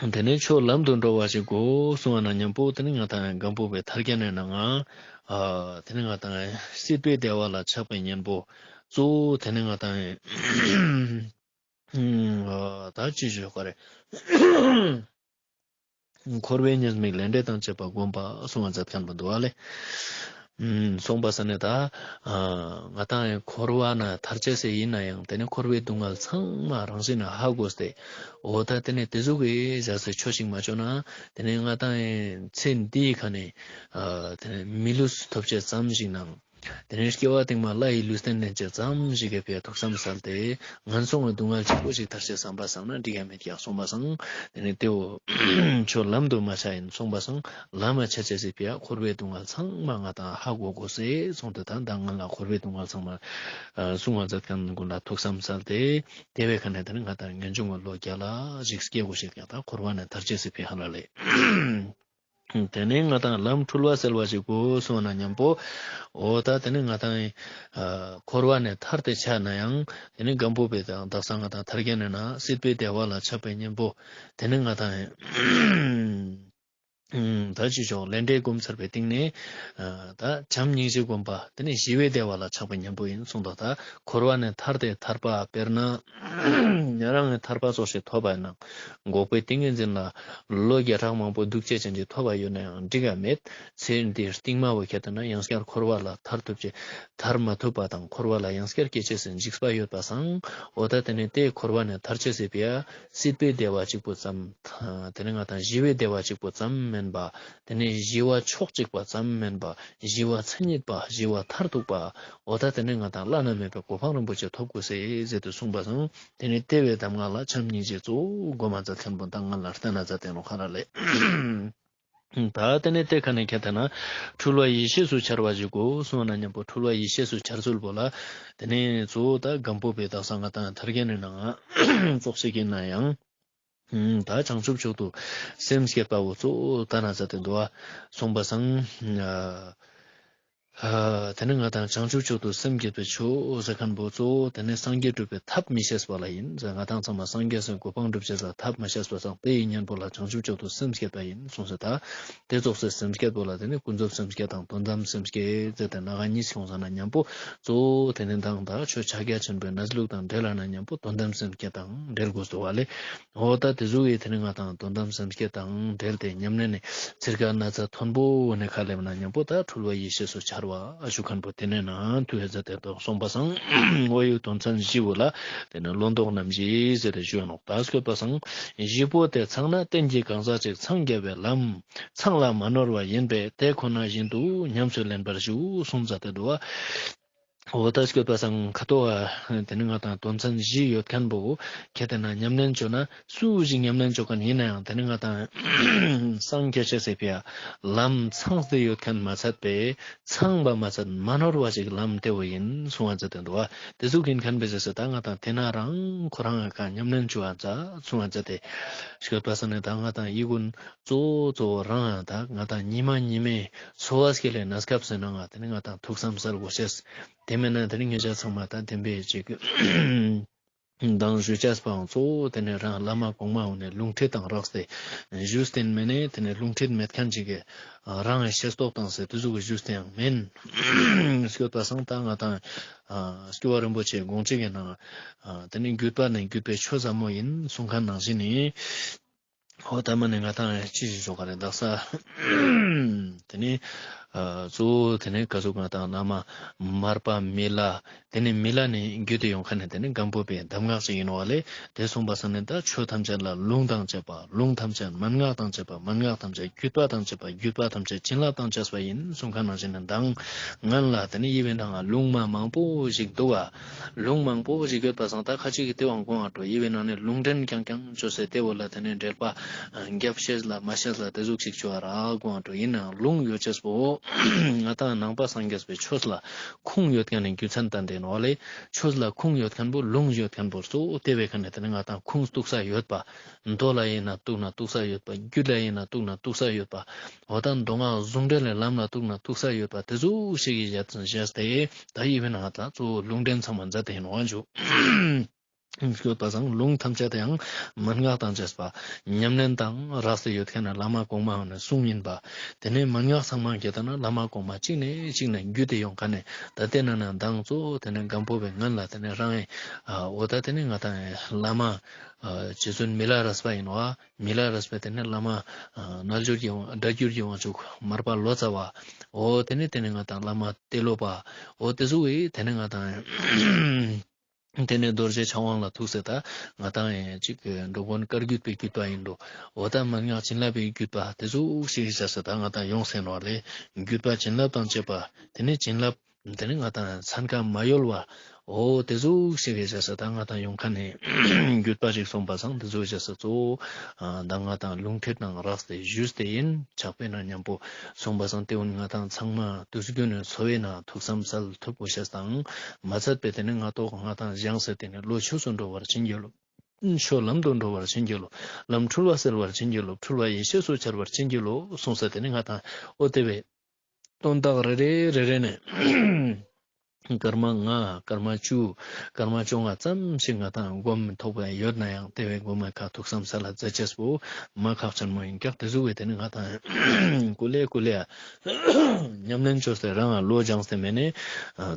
དེ་ནས་ཆོས་ལམ་དུ་འགྲོ་བ་ཞིག་དགོས་གསུང་བ་ན་མཉམ་པོ་དེ་ནི་ང་དང་སྒམ་པོ་པའི་ཐར་རྒྱན་ནི་ནང་ང་ཨ་དེ་ནི་ང་དང་སྲིད་པའི་བདེ་བ་ལ་ཆགས་པའི་གཉེན་པོ་གཙོ་བོ་དེ་ནི་ང་དང་ཨ་ད་ཅི་ཞུ་དགོས་རེད། འཁོར་བའི་ཉེས་དམིགས་ལས་འབྲས་དང་བཅས་པ་བསྒོམ་པ་གསུང་བ་མཛད་མཁན་པོ་འདུག་བ་ལེ། ཨུམ་གསུངས་པ་ས་ནས་ད་ཨ་ང་དང་འཁོར་བ་ན་ཐར་ཅེས་སི་ཡིན་ན་ཡང་དེ་ནི་འཁོར་བའི་སྡུག་བསྔལ་ཚང་མ་རང་བཞིན་ན་ཧ་གོ་སྟེ། འོ་ད་དེ་ནི་དེ་ཟུག་གི་བཞག་སྟེ་ཆོས་ཤིག་མ་བཅོ་ན་དེ་ནི་ང་དང་ཚེ་འདིའི་ཁ་ནས་ཨ་དེ་ནི་མི་ལུས་ཐོབ་ཅེས་ཙམ་ཞིག་ནང་དེ་ནི་སྐྱེ་བ་སྟིང་མ་ལྷ་ཡི་ལུས་རྟེན་ལེན་ཅེས་ཙམ་ཞིག་གི་ཕི་ཡ་ཐུགས་བསམ་གསལ་ཏེ་ངན་སོང་གི་སྡུག་བསྔལ་ཆེན་པོ་ཞིག་ཐར་ཅེས་བསམ་པ་སང་ན་འགྲིག་ཡ་མེད་ཀྱག་གསུངས་པ་སང་། དེ་ནི་དེའོ་ཆོས་ལམ་དུ་མ་ཆ་ཡིན་གསུངས་པ་སང་ལམ་མ་ཆ་ཅེས་སི་ཕི་ཡ་འཁོར་བའི་སྡུག་བསྔལ་ཚང་མ་ང་དང་ཧ་གོ་དགོས་སེ་གསུངས་ཏེ་ད་ད་ང་ལ་འཁོར་བའི་སྡུག་བསྔལ་ཚང་མ་ཨ་གསུང་བ་མཛད་མཁན་ཀུན་ལ་ཐུགས་བསམ་གསལ་ཏེ་དེ་བའི་ཁ་ནས་དེ་ནི་ང་དང་ངེས་འབྱུང་གི་བློ་རྒྱལ་ལ་ཞིག་སྐྱེ་དགོས་ཤེས་ཀྱང་ད་འཁོར་བ་ནས་ཐར་ཅེས་སི་ཕི་ཡ་ཧ་ལ་ལེ། དེ་ནས་ང་དང་ལམ་འཁྲུལ་བ་སེལ་བ་ཞིག་དགོས་གསུང་ན་མཉམ་པོ། འོ་ད་དེ་ནི་ང་དང་ཨ་འཁོར་བ་ནས་ཐར་ཏེ་ཆ་ན་ཡང་དེ་ནི་སྒམ་པོ་པའི་དང་དག་ས་ང་དང་ཐར་རྒྱན་ནི་ན་སྲིད་པའི་བདེ་བ་ལ་ཆགས་པའི་གཉེན་པོ། དེ་ནི་ང་དང་ཨ་ད་ཅི་ཞོག་ལས་འབྲས་བསྒོམ་ཚར་བའི་སྟེང་ནས་ཨ་ད་བྱམས་སྙིང་རྗེ་བསྒོམ་པ་དེ་ནི་ཞི་བའི་བདེ་བ་ལ་ཆགས་པའི་གཉེན་པོ་ཡིན་གསུངས་དོ། ད་འཁོར་བ་ནས་ཐར་ཏེ་ཐར་པ་དཔེར་ན་ཉན་རང་ངི་ཐར་པ་ཙོགས་ཤིག་ཐོབ་པ་ཡིན་ན། འགོག་པའི་ཏིང་ངེ་འཛིན་ལ་ལོ་བརྒྱ་ཕྲག་མང་པོ་འདུག་ཅེས་ཅན་གྱི་ཐོབ་པ་ཡོད་ན་ཡང་འགྲིག་ག་མེད། ཚེ་འདིའི་སྟིང་མ་བོ་ཁྱེར་ཏེ་ན་ཡང་སྐྱར་འཁོར་བ་ལ་ཐར་ཐུབ་ཅེས་ཐར་མ་ཐུབ་པ་དང་འཁོར་བ་ལ་ཡང་སྐྱར་སྐྱེ་ཅེས་སི་འཇིགས་པ་ཡོད་པ་སང་། འོ་ད་དེ་ནི་དེ་འཁོར་བ་ནས་ཐར་ཅེས་སི་ཕི་ཡ་སྲིད་པའི་བདེ་བ་གཅིག་པོ་ཙམ། དེ་ནི་ང་དང་ཞི་བའི་བདེ་བ་གཅིག་པོ་ཙམ་མིན་པ། དེ་ནི་ཞི་བ་ཕྱོགས་གཅིག་པ་ཙམ་མིན་པ། ཞི་བ་མཚན་ཉིད་པ། ཞི་བ་མཐར་ཐུག་པ། འོ་ད་དེ་ནི་ང་དང་བླ་ན་མེད་པའི་གོ་འཕང་རིན་པོ་ཆེ་ཐོབ་དགོས་སེ་ཟེར་ཏེ་གསུངས་པ་སང་། དེ་ནི་དེ་བའི་གདམས་ངག་ལ་བྱམས་སྙིང་རྗེ་གཙོ་བོ་སྒོམ་མ་མཛད་མཁན་པོ་ད་ང་ལ་བསྟན་ན་མཛད་དེ་ནོ་ཁ་ར་ལེ། ད་དེ་ནི་དེ་ཁ་ནས་ཁྱེར་ཏེ་ན་འཁྲུལ་བ་ཡེ་ཤེས་སུ་འཆར་བ་ཞིག་དགོས་གསུང་ན་མཉམ་པོ་འཁྲུལ་བ་ཡེ་ཤེས་སུ་འཆར་ཚུལ་པོ་ལ་དེ་ནི་གཙོ་བོ་ད་སྒམ་པོ་པའི་དག་ས་ང་དང་ཐར་རྒྱན་ནི་ནང་ཙོགས་ཤིག་ཡིན་ན་ཡང་། ད་བྱང་ཆུབ་མཆོག་ཏུ་སེམས་བསྐྱེད་པ་བོ་གཙོ་བོ་ད་ན་ཟ་དེ་འདུག་བ་གསུངས་པ་སང་། ཨ་དེ་ནི་ང་དང་བྱང་ཆུབ་མཆོག་ཏུ་སེམས་བསྐྱེད་པའི་ཆོས་ཟེར་མཁན་པོ་གཙོ་བོ་དེ་ནི་སངས་རྒྱས་སྒྲུབ་པའི་ཐབས་མི་ཤེས་པ་ལ་ཡིན་ཟེར། ང་དང་ཚང་མ་སངས་རྒྱས་སི་གོ་འཕང་སྒྲུབ་ཅེས་ལ་ཐབས་མ་ཤེས་པ་སང་དེ་ཡི་གཉེན་པོ་ལ་བྱང་ཆུབ་མཆོག་ཏུ་སེམས་བསྐྱེད་པ་ཡིན་གསུངས་ཟེར། ད་དེ་ཙོགས་སེ་སེམས་བསྐྱེད་པོ་ལ་དེ་ནི་ཀུན་རྫོབ་སེམས་བསྐྱེད་དང་དོན་དམ་སེམས་བསྐྱེད་ཟེར་ཏེ་ན་ག་གཉིས་ཤིག་ཡོང་ས་ན་མཉམ་པོ་གཙོ་བོ་དེ་ནི་མདང་ད་ཆོས་ཕྱག་རྒྱ་ཆེན་པོའི་གནས་ལུགས་དང་འབྲེལ་ལ་ན་མཉམ་པོ་དོན་དམ་སེམས་བསྐྱེད་དང་འབྲེལ་དགོས་སོ་བ་ལེ། འོ་ད་དེ་ཟུག་གི་དེ་ནི་ང་དང་དོན་དམ་སེམས་བསྐྱེད་དང་འབྲེལ་ཏེ་ཉམས་ལེན་ནི་ཚིར་ཀ་ན་ཚ་མཐོན་པོ་ནས་ཁ་ལེབ་ན་མཉམ་པོ་ད་འཁྲུལ་བ་ཡེ་ཤེས་སུ་འཆར་བ་ཨ་ཞུ་མཁན་པོ་དེ་ནས་ན་དུ་ཧེ་ཛ་དེ་དོ་གསུངས་པ་སང་། འོ་ཡུ་དོན་ཚན་བཞི་བོ་ལ་དེ་ནི་བློ་ལྡོག་རྣམ་བཞི་ཟེར་ཏེ་ཞུ་ཡ་ནོག་ད་སྐྱོད་པ་སང་བཞི་པོ་དེ་ཚང་ན་རྟེན་གྱི་གང་ཟག་ཅིག་འཚང་རྒྱ་བའི་ལམ་ཚང་ལ་མ་ནོར་བ་ཡིན་པས་དེ་ཁོ་ན་བཞིན་དུ་ཉམས་སུ་ལེན་པར་ཞུ་གསུངས་ཛ་དེ་འདུག་བ། འོ་ད་སྐྱོད་པ་སང་ཁ་ཏོ་བ་དེ་ནི་ང་དང་དོན་ཚན་བཞི་ཡོད་མཁན་པོ་ཁྱེར་ཏེ་ན་ཉམས་ལེན་བཅོ་ན་སུ་ཞིག་ཉམས་ལེན་བཅོ་མཁན་ཡིན་ན་ཡང་དེ་ནི་ང་དང་སངས་རྒྱས་ཤེས་སི་ཕི་ཡ་ལམ་ཚང་སྟེ་ཡོད་མཁན་མ་ཚད་པས་ཚང་བ་མ་ཚད་མ་ནོར་བ་ཞིག་ལམ་དེ་བོ་ཡིན་གསུང་བ་མཛད་དེ་འདུག་བ། དེ་ཟུག་ཡིན་མཁན་པའི་རྗེས་སུ་ད་ང་དང་དེ་ན་རང་ཁོ་རང་ག་ཉམས་ལེན་བཅོ་བ་མཛད་གསུང་བ་མཛད་དེ་སྐྱོད་པ་སང་ནི་ད་ང་དང་ཡི་གུན་གཙོ་བོ་གཙོ་བོ་རང་ཡང་ད་ང་དང་ཉི་མ་ཉི་མའི་འཚོ་བ་སྐྱེལ་ལེ་གནས་སྐབས་སུ་ནང་ང་དེ་ནི་ང་དང་ཐུགས་བསམ་གསལ་དགོས་ཤེས། དེ་མེད་ན་དེ་ནི་ངེད་ཅག་ཚང་མ་ད་བདེན་པའི་ཅིག་མདང་ཞུ་ཅེས་པའང་གཙོ་བོ་དེ་ནི་རང་བླ་མ་གོང་མ་འོ་ནས་ལུང་ཁྲིད་དང་རགས་ཏེ་ཞུས་ཏེ་མེད་ནས་དེ་ནི་ལུང་ཁྲིད་མེད་མཁན་ཅིག་གི་རང་ཤེས་རྟོགས་དང་ཟེར་དུས་ཟུག་གི་ཞུས་ཏེ་ཡང་མེན། སྐྱོད་པ་སང་ད་ང་དང་སྐྱོ་བ་རིན་པོ་ཆེ་དགོངས་གཅིག་གི་ནང་དེ་ནི་བརྒྱུད་པ་ནས་བརྒྱུད་པའི་ཆོས་ཟབ་མོ་ཡིན་གསུང་མཁན་ནང་བཞིན་ནི། ཧོ་ད་མ་ནི་ང་དང་ཅི་ཞིག་ཞོག་ག་རེ་དག་ས། དེ་ནི་ གཙོ་བོ་དེ་ནས་ག་ཟུག་ང་དང་བླ་མ་མར་པ་མི་ལ་དེ་ནས་མི་ལ་ནས་བརྒྱུད་དེ་ཡོང་མཁན་ནི་དེ་ནས་སྒམ་པོ་པའི་གདམས་ངག་ཅིག་ཡིན་ནོག་ལེ། དེ་གསུངས་པ་སང་ནས་ད་ཆོས་ཐམས་ཅད་ལ་ལུང་དང་བཅས་པ། ལུང་ཐམས་ཅད་མན་ངག་དང་བཅས་པ། མན་ངག་ཐམས་ཅད་བརྒྱུད་པ་དང་བཅས་པ། བརྒྱུད་པ་ཐམས་ཅད་བྱིན་རླབས་དང་བཅས་པ་ཡིན་གསུངས་མཁན་ནང་བཞིན་ནི་མདང་སྔན་ལ་དེ་ནས་ཡི་བའི་ནང་ལུང་མ་མང་པོ་ཞིག་འདུག་ག་ལུང་མང་པོ་ཞིག་ཡོད་པ་སང་ད་ཁ་ཅིག་གི་དེ་བའང་དགོངས་འགྲོ། ཡི་བའི་ནང་ནས་ལུང་འདྲེན་རྐྱང་རྐྱང་བཅོས་སེ་དེ་བོ་ལ་དེ་ནས་འགྲེལ་པ་རྒྱབ་ཤེས་ལ་མ་ཤེས་ལ་དེ་ཟུག་ཞིག་བཅོ་བ་རག་དགོངས་འགྲོ། ཡིན་ནའང་ལུང་ཡོད་ཅེས་པོ་ང་དང་ནང་པ་སངས་རྒྱས་པའི་ཆོས་ལ་ཁུངས་ཡོད་མཁན་ནི་རྒྱུ་མཚན་ཏན་ཏན་ནོག་ལེ། ཆོས་ལ་ཁུངས་ཡོད་མཁན་པོ་ལུང་ཡོད་མཁན་པོ་གཙོ་བོ་དེ་བའི་ཁ་ནས་དེ་ནས་ང་དང་ཁུངས་གཏུགས་ས་ཡོད་པ། མདོ་ལ་ཡིན་ན་གཏུགས་ན་གཏུགས་ས་ཡོད་པ། རྒྱུད་ལ་ཡིན་ན་གཏུགས་ན་གཏུགས་ས་ཡོད་པ། འོ་ད་མདོ་སྔགས་ཟུང་འབྲེལ་ལས་ལམ་ལ་གཏུགས་ན་གཏུགས་ས་ཡོད་པ། དེ་ཟུག་ཞིག་གི་ཡ་ཙན་བྱས་ཏེ་ད་ཡི་བའི་ནང་ལ་གཙོ་བོ་ལུང་འདྲེན་ཚང་མ་མཛད་དེ་ཡིན་ནོག་ཨ་འཇུ། ཡོད་པ་སང་ལུང་ཐམས་ཅད་དེ་ཡང་མན་ངག་དང་བཅས་པ། ཉམས་ལེན་དང་རགས་ཏེ་ཡོད་མཁན་ནི་བླ་མ་གོང་མ་ནས་གསུངས་ཡིན་པ། དེ་ནས་མན་ངག་ཚང་མ་གྱད་ན་བླ་མ་གོང་མ་གཅིག་ནས་གཅིག་ནས་བརྒྱུད་དེ་ཡོང་མཁན་ནི་ད་དེ་ན་ན་མདང་གཙོ་བོ་དེ་ནས་སྒམ་པོ་པའི་སྔན་ལ་དེ་ནས་རང་ཨེ་འོ་ད་དེ་ནས་ང་དང་བླ་མ་རྗེ་བཙུན་མི་ལ་རས་པ་ཡིན་ནོག་མི་ལ་རས་པའི་དེ་ནས་བླ་མ་རྣལ་འབྱོར་གྱི་དབང་སྒྲ་བསྒྱུར་གྱི་དབང་ཕྱུག་མར་པ་ལོ་ཙཱ་བ། འོ་དེ་ནས་དེ་ནས་ང་དང་བླ་མ་ཏེ་ལོ་པ། འོ་དེ་ཟུག་གི་དེ་ནས་ང་དང་དེ་ནས་རྡོ་རྗེ་འཆང་དབང་ལ་ཐུག་སྟེ་ད་ང་དང་ཡང་ཅིག་འགྲོ་མགོན་བཀའ་བརྒྱུད་པའི་བརྒྱུད་པ་ཡིན་འགྲོ། འོ་ད་མན་ངག་བྱིན་རླབས་པའི་བརྒྱུད་པ་དེ་ཟུག་ཞིག་བྱས་ཏེ་ད་ང་དང་ཡོང་ཟེར་ནོག་ལེ། བརྒྱུད་པ་བྱིན་རླབས་དང་བཅས་པ། དེ་ནས་བྱིན་རླབས་དེ་ནས་ང་དང་ཚན་ཁ་མ་ཡོལ་བ། འོ་དེ་ཟུག་ཞིག་བྱས་ཏེ་ད་ང་དང་ཡོང་མཁན་ནི་བརྒྱུད་པ་ཞིག་སོང་པ་སང་དེ་ཟུག་བྱས་ཏེ་གཙོ་བོ་ད་ང་དང་ལུང་ཁྲིད་ནང་རགས་ཏེ་ཞུས་ཏེ་ཡིན། ཕྱག་དཔེ་ནང་མཉམ་པོ་གསུངས་པ་སང་དེ་འོན་ང་དང་ཚང་མ་དུས་རྒྱུན་ནས་འཚོ་བའི་ནང་ཐུགས་བསམ་གསལ་ཐུབ་དགོས་ཤེས་དང་མ་ཚད་པའི་དེ་ནས་ང་ཏོག་ང་དང་བཞེངས་སེ་དེ་ནས་བློ་ཆོས་སུ་འགྲོ་བར་བྱིན་གྱིས་རློབས། ཆོས་ལམ་དུ་འགྲོ་བར་བྱིན་གྱིས་རློབས། ལམ་འཁྲུལ་བ་སེལ་བར་བྱིན་གྱིས་རློབས། འཁྲུལ་བ་ཡེ་ཤེས་སུ་འཆར་བར་བྱིན་གྱིས་རློབས་གསུངས་སེ་དེ་ནས་ང་དང་འོ་དེ་བས་དོན་དག་རེ་རེ་རེ་རེ་ནས་སྐར་མ་ལྔ་སྐར་མ་བཅུ་སྐར་མ་བཅོ་ལྔ་ཙམ་ཞིག་ང་དང་སྒོམ་ཐོགས་པ་ཡོད་ན་ཡང་དེ་བས་སྒོམ་མ་ཁ་ཐུགས་བསམ་གསལ་ལ་མཛད་ཅེས་པོ་མ་ཁག་ཆེན་མོ་ཡིན་ཀྱག་དེ་ཟུག་བས་དེ་ནི་ང་དང་ཀུ་ལེ་ཀུ་ལེ་ཉམས་ལེན་བཅོས་ཏེ་རང་ལོ་སྦྱངས་ཏེ་མེད་ནས་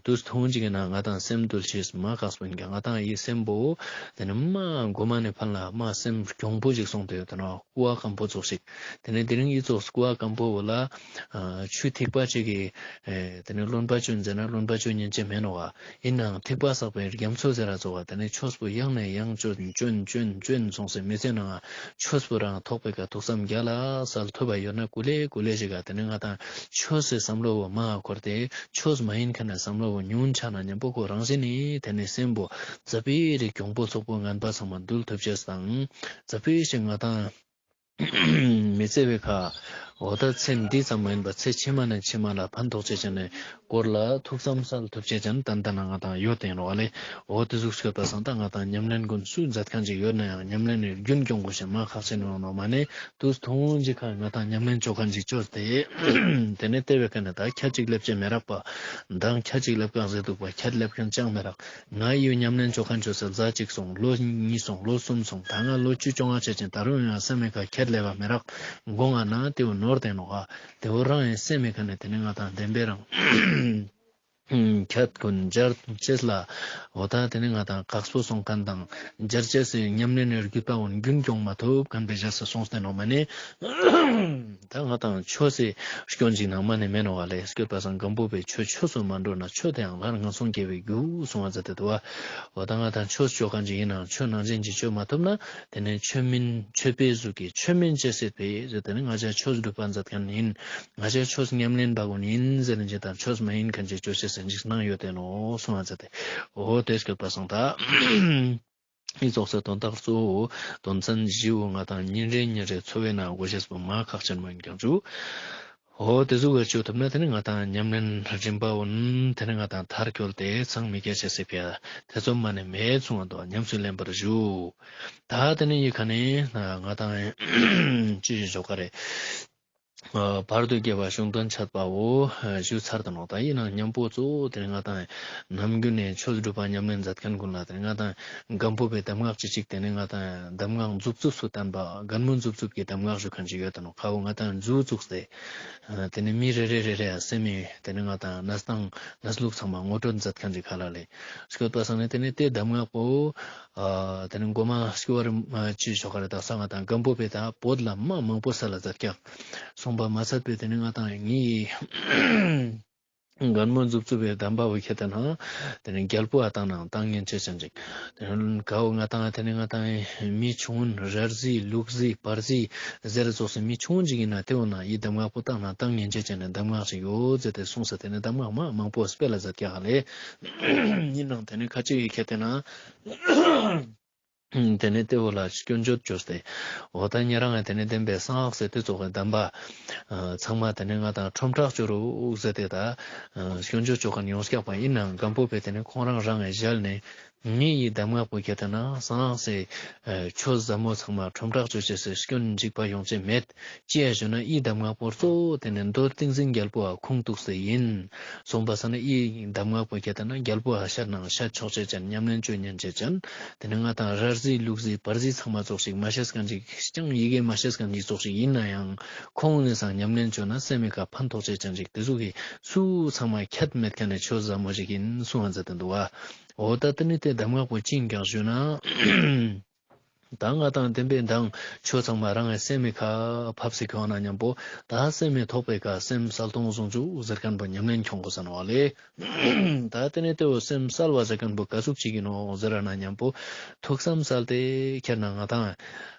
དུས་ཐུང་ཅིག་ཡིན་ན་ང་དང་སེམས་འདུལ་ཤེས་མ་ཁག་པོ་ཡིན་ཀྱག་ང་དང་ཡི་སེམས་པོ་དེ་ནི་མ་མགོ་མ་ནས་ཕན་ལ་མ་སེམས་གྱོང་པོ་ཅིག་སོང་སྟེ་ཡོད་དེ་ནོག་ཀུ་བ་སྐམ་པོ་ཙོགས་ཤིག་དེ་ནས་དེ་རིང་ཡི་ཙོགས་ཀུ་བ་སྐམ་པོ་བོ་ལ་ཨ་ཆུ་ཐིགས་པ་གཅིག་གིས་ཨེ་དེ་ནས་རློན་པ་བཅོས་ཟེར་ན་རློན་པ་བཅོས་ཉན་ཅེས་མེད་ནོག་ག་ཡིན་ནའང་ཐིགས་པ་བསགས་པའི་རྒྱ་མཚོ་ཟེར་ར་ཙོགས་ག་དེ་ནས་ཆོས་པོ་ཡང་ནས་ཡང་བཅོས་བཅོས་བཅོས་བཅོས་སོང་སེ་མི་ཚེ་ནང་ཆོས་པོ་རང་ཐོགས་པའི་ཀ་ཐུགས་བསམ་རྒྱ་ལ་གསལ་ཐུབ་པ་ཡོད་ན་ཀུ་ལེ་ཀུ་ལེ་ཞིག་ག་དེ་ནས་ང་དང་ཆོས་སི་བསམ་བློ་བོ་མ་འཁོར་ཏེ་ཆོས་མ་ཡིན་མཁན་ནི་བསམ་བློ་བོ་ཉུང་ཆ་ན་མཉམ་པོ་ཁོ་རང་བཞིན་ནི་དེ་ནས་སེམས་པོ་ཙ་པིག་རིག་གྱོང་པོ་ཚོགས་པོ་ངན་པ་ཚང་མ་འདུལ་ཐུབ་ཅེས་དང་ཙ་པིག་ཞིག་ང་དང་མི་ཚེ་བའི་ཁ། འོ་ད་ཚེ་འདི་ཙམ་མ་ཡིན་པ་ཚེ་ཕྱི་མ་ནས་ཕྱི་མ་ལ་ཕན་ཐོགས་ཅེས་ཅན་ནི་སྐོར་ལ་ཐུགས་བསམ་གསལ་ཐུབ་ཅེས་ཅན་ཏན་ཏན་ན་ང་དང་ཡོད་དེ་ཡིན་ནོག་ལེ། འོ་དེ་ཟུག་སྐྱོད་པ་སང་ད་ང་དང་ཉམས་ལེན་ཀུན་སུ་མཛད་མཁན་ཅིག་ཡོད་ན་ཡང་ཉམས་ལེན་ནི་རྒྱུན་སྐྱོང་དགོས་ཤེས་མ་ཁག་ཆེན་ཡོང་ནོག་མ་ནས་དུས་ཐུང་ཅིག་ཁ་ང་དང་ཉམས་ལེན་བཅོ་མཁན་ཅིག་བཅོས་ཏེ། དེ་ནས་དེ་བའི་ཁ་ནས་ད་ཁྱད་ཅིག་སླེབས་ཅེས་མི་རག་པ། མདང་ཁྱད་ཅིག་སླེབས་མཁན་ཟེར་འདུག་པ་ཁྱད་སླེབས་མཁན་ཅང་མི་རག་ང་ཡི་ཉམས་ལེན་བཅོ་མཁན་བཅོས་སེ་ཟླ་གཅིག་སོང་ལོ་གཉིས་སོང་ལོ་གསུམ་སོང་ད་ང་ལོ་བཅུ་བཅོ་ལྔ་བྱས་ཅིང་ད་རུང་ཡང་སེམས་མི་ཁ་ཁྱད་ལེབ་པ་མི་རག་མགོ་ང་ན་དེ་བོ་ནོར་དེ་ནོག་ག་དེ་བོ་རང་ཡང་སེམས་མི་ཁ་ནས་དེ་ནི་ང་དང་བདེན་པའི་རང་ཁྱད་ཀུན་སྦྱར་ཅེས་ལ་འོ་ད་དེ་ནི་ང་དང་དཀགས་པོ་སོང་མཁན་དང་སྦྱར་ཅེས་སི་ཉམས་ལེན་ནི་རྒྱུད་པ་འོན་རྒྱུན་སྐྱོང་མ་ཐུབ་མཁན་པའི་བཞག་ས་སོང་སྟེ་ནོག་མ་ནི། ད་ང་དང་ཆོས་སི་སྐྱོན་ཅིག་ནང་མ་ནས་མེད་ནོག་ག་ལེ། སྐྱོད་པ་སང་སྒམ་པོ་པའི་ཆོས་ཆོས་སུ་མ་འགྲོ་ན་ཆོས་དེ་ཡང་སླར་ངན་སོང་སྐྱེ་བའི་རྒྱུ་གསུང་བ་མཛད་དེ་འདུག་བ། འོ་ད་ང་དང་ཆོས་བཅོ་མཁན་ཅིག་ཡིན་ནའང་ཆོས་ནང་བཞིན་ཅིག་བཅོ་མ་ཐུབ་ན་དེ་ནས་ཆོས་མིན་ཆོས་པའི་གཟུགས་ཀྱི་ཆོས་མིན་ཅེས་སྲིད་པའི་ཟེར་དེ་ནས་ང་ཅག་ཆོས་སྒྲུབ་པ་མཛད་མཁན་ཡིན། ང་ཅག་ཆོས་ཉམས་ལེན་པ་ཀུན་ཡིན་ཟེར་ནས་ཅིག་དང་ཆོས་མ་ཡིན་མཁན་ཅིག་བཅོ་ཤེས་ཟེར་ཅིག་གནང་ཡོད་དེ་ནོག་གསུང་བ་མཛད་དེ། འོ་དེ་སྐྱོད་པ་སང་ད། ཨི་ཙོགས་སི་དོན་དག་གཙོ་བོ་དོན་ཚན་བཞི་བོ་ང་དང་ཉིན་རེ་ཉིན་རེ་འཚོ་བའི་ནང་དགོས་ཤེས་པོ་མ་ཁག་ཆེན་མོ་ཡིན་ཀྱང་ཅུ། འོ་དེ་ཟུག་གི་བཅོ་ཐུབ་ན་དེ་ནི་ང་དང་ཉམས་ལེན་རིམ་པ་བོ་ནི་དེ་ནི་ང་དང་མཐར་འཁྱོལ་ཏེ་ཚང་མི་སྐྱེ་ཤེས་སི་ཕི་ཡ་ཐེ་ཚོམ་མ་ནི་མེད་གསུང་བ་འདུག་ཉམས་སུ་ལེན་པར་ཞུ། ད་དེ་ནི་ཡི་ཁ་ནི་ང་དང་ཅི་ཞིག་ཞོག་ག་རེ། ཨ་བར་དུ་དགེ་བ་གཞུང་དོན་འཆད་པའོ་ཞུ་ཚར་ད་ནོག་ད་ཡིན་ནའང་མཉམ་པོ་གཙོ་བོ་དེ་ནི་ང་དང་ནམ་རྒྱུན་ནས་ཆོས་སྒྲུབ་པ་ཉམས་ལེན་མཛད་མཁན་ཀུན་ལ་དེ་ནི་ང་དང་སྒམ་པོ་པའི་གདམས་ངག་ཅི་ཅིག་དེ་ནི་ང་དང་གདམས་ངག་མཛུབ་མཛུབ་སུ་བསྟན་པ་རྒན་མོ་མཛུབ་མཛུབ་ཀྱི་གདམས་ངག་ཞུ་མཁན་ཅིག་ཡོད་ད་ནོག་ཁ་བོ་ང་དང་མཛུབ་བཙུགས་ཏེ་དེ་ནི་མི་རེ་རེ་རེ་རེ་སེམས་མི་དེ་ནི་ང་དང་གནས་སྟངས་གནས་ལུགས་ཚང་མ་ངོ་སྤྲོད་མཛད་མཁན་ཅིག་ཁ་ལ་ལས་སྐྱོད་པ་སང་ནི་དེ་ནི་དེ་གདམས་ངག་པོ། ཨ་དེ་ནི་མགོ་མ་སྐྱོ་བ་རི་མ་ཅི་ཞོག་ག་རེ་དག་ས་ང་དང་སྒམ་པོ་པའི་ད་བོད་ལ་མ་མང་པོ་ས་ལ་མཛད་ཀྱག་སོང་ པ་མ་ཚད་པའི་ཏེ་ནེ་ང་ཏང་ངི་རྒན་མོ་མཛུབ་ཚུབ་པའི་གདམས་པ་བོ་ཁྱེར་ཏེ་ན་ཏེ་ནེ་རྒྱལ་པོ་ཨ་ཏང་ནང་ཏང་ཉན་ཅེས་ཅན་ཅིག། ཏེ་ནེ་གའོ་ང་ཏང་ཏེ་ནེ་ང་ཏང་མི་ཆུང་ངུན་ར་བཟི་ལུག་བཟི་བར་བཟི་ཟེར་ཙོགས་སི་མི་ཆུང་ངུན་ཅིག་ཨིན་ན་ཏེ་བོ་ན་འི་གདམས་ངག་པོ་ཏང་ན་ཏང་ཉན་ཅེས་ཅན་ནི་གདམས་ངག་ཅིག་ཡོད་ཟེར་ཏེ་གསུངས་ས། ཏེ་ནེ་གདམས་ངག་མ་མང་པོ་སྤེལ་ལ་མཛད་ཀྱག་ལེ། ཨིན་ནའང་ཏེ་ནེ་ཁ་ཅིག་གི་ཁྱེར་ཏེ་ན་ཏེ་ནེ་ཏེ་བོ་ལ་སྐྱོན་བརྗོད་བཅོས་ཏེ། འོ་ད་ཉེ་རང་ངི་ཏེ་ནེ་བདེན་པའི་གསང་སྔགས་སི་ཏེ་ཙོགས་སི་གདམས་པ་ཚང་མ་ཏེ་ནེ་ང་ཏང་ཁྲོམ་བསྒྲགས་བཅོ་རུག་ཟེར་ཏེ་ད་སྐྱོན་བརྗོད་བཅོ་མཁན་ཡོང་ཀྱག་པ། ཨིན་ནའང་རྒན་པོ་པས་ཏེ་ནེ་ཁོང་རང་རང་ངི་ཞལ་ནེ་ངའི་འི་གདམས་ངག་པོ་ཁྱེར་ཏེ་ན་གསང་སྔགས་སི་ཆོས་ཟབ་མོ་ཚང་མ་ཁྲོམ་བསྒྲགས་བཅོ་ཅེས་སི་སྐྱོན་འཇིགས་པ་ཡོང་ཅེས་མེད། ཅི་ཡ་ཞུ་ན་འི་གདམས་ངག་པོ་གཙོ་བོ་ཏེ་ནེ་མདོ་ཏིང་འཛིན་རྒྱལ་པོའ་ཁུངས་གཏུགས་སེ་ཨིན། སོང་པ་སང་ན་འི་གདམས་ངག་པོ་ཁྱེར་ཏེ་ན་རྒྱལ་པོའ་ཤད་ནང་ཤད་ཆོག་ཅེས་ཅན་ཉམས་ལེན་བཅོ་ཉན་ཅེས་ཅན། ཏེ་ནེ་ང་ཏང་ར་བཟི་ལུག་བཟི་བར་བཟི་ཚང་མ་ཙོགས་ཤིག་མ་ཤེས་མཁན་ཅིག་ཅང་ཡི་གེ་མ་ཤེས་མཁན་ཅིག་ཙོགས་ཤིག་ཨིན་ནའང་ཁོང་ངི་སང་ཉམས་ལེན་བཅོ་ན་སེམས་མི་ཁ་ཕན་ཐོགས་ཅེས་ཅན་ཅིག་ཏེ་ཙོགས་སི་སུ་ཚང་མ་ཁྱད་མེད་མཁན་ནི་ཆོས་ཟབ་མོ་ཞིག་ཨིན་གསུང་ང་མཛད་དེ་འདུག་པ། འོ་ད་ཏེ་ནེ་ཏེ་གདམས་ངག་པོ་ཅི་ཨིན་ཀྱག་ཞུ་ན། ད་ང་ཏང་བདེན་པའི་མདང་ཆོས་ཚང་མ་རང་ངི་སེམས་མི་ཁ་ཕབ་སེ་ཁྱོང་ན་མཉམ་པོ་ད་སེམས་མི་ཐོགས་པའི་ཁ་སེམས་གསལ་སྟོང་ཟུང་འཇུག་ཟེར་མཁན་པོ་ཉམས་ལེན་ཁྱོང་དགོས་ས་ནོག་ལེ། ད་ཏེ་ནེ་ཏེ་བོ་སེམས་གསལ་བ་ཟེར་མཁན་པོ་ག་ཟུག་ཅིག་ཨིན་ནོག་ཟེར་ན་མཉམ་པོ་ཐུགས་བསམ་གསལ་ཏེ་ཁྱེར་ན་ང་ཏང་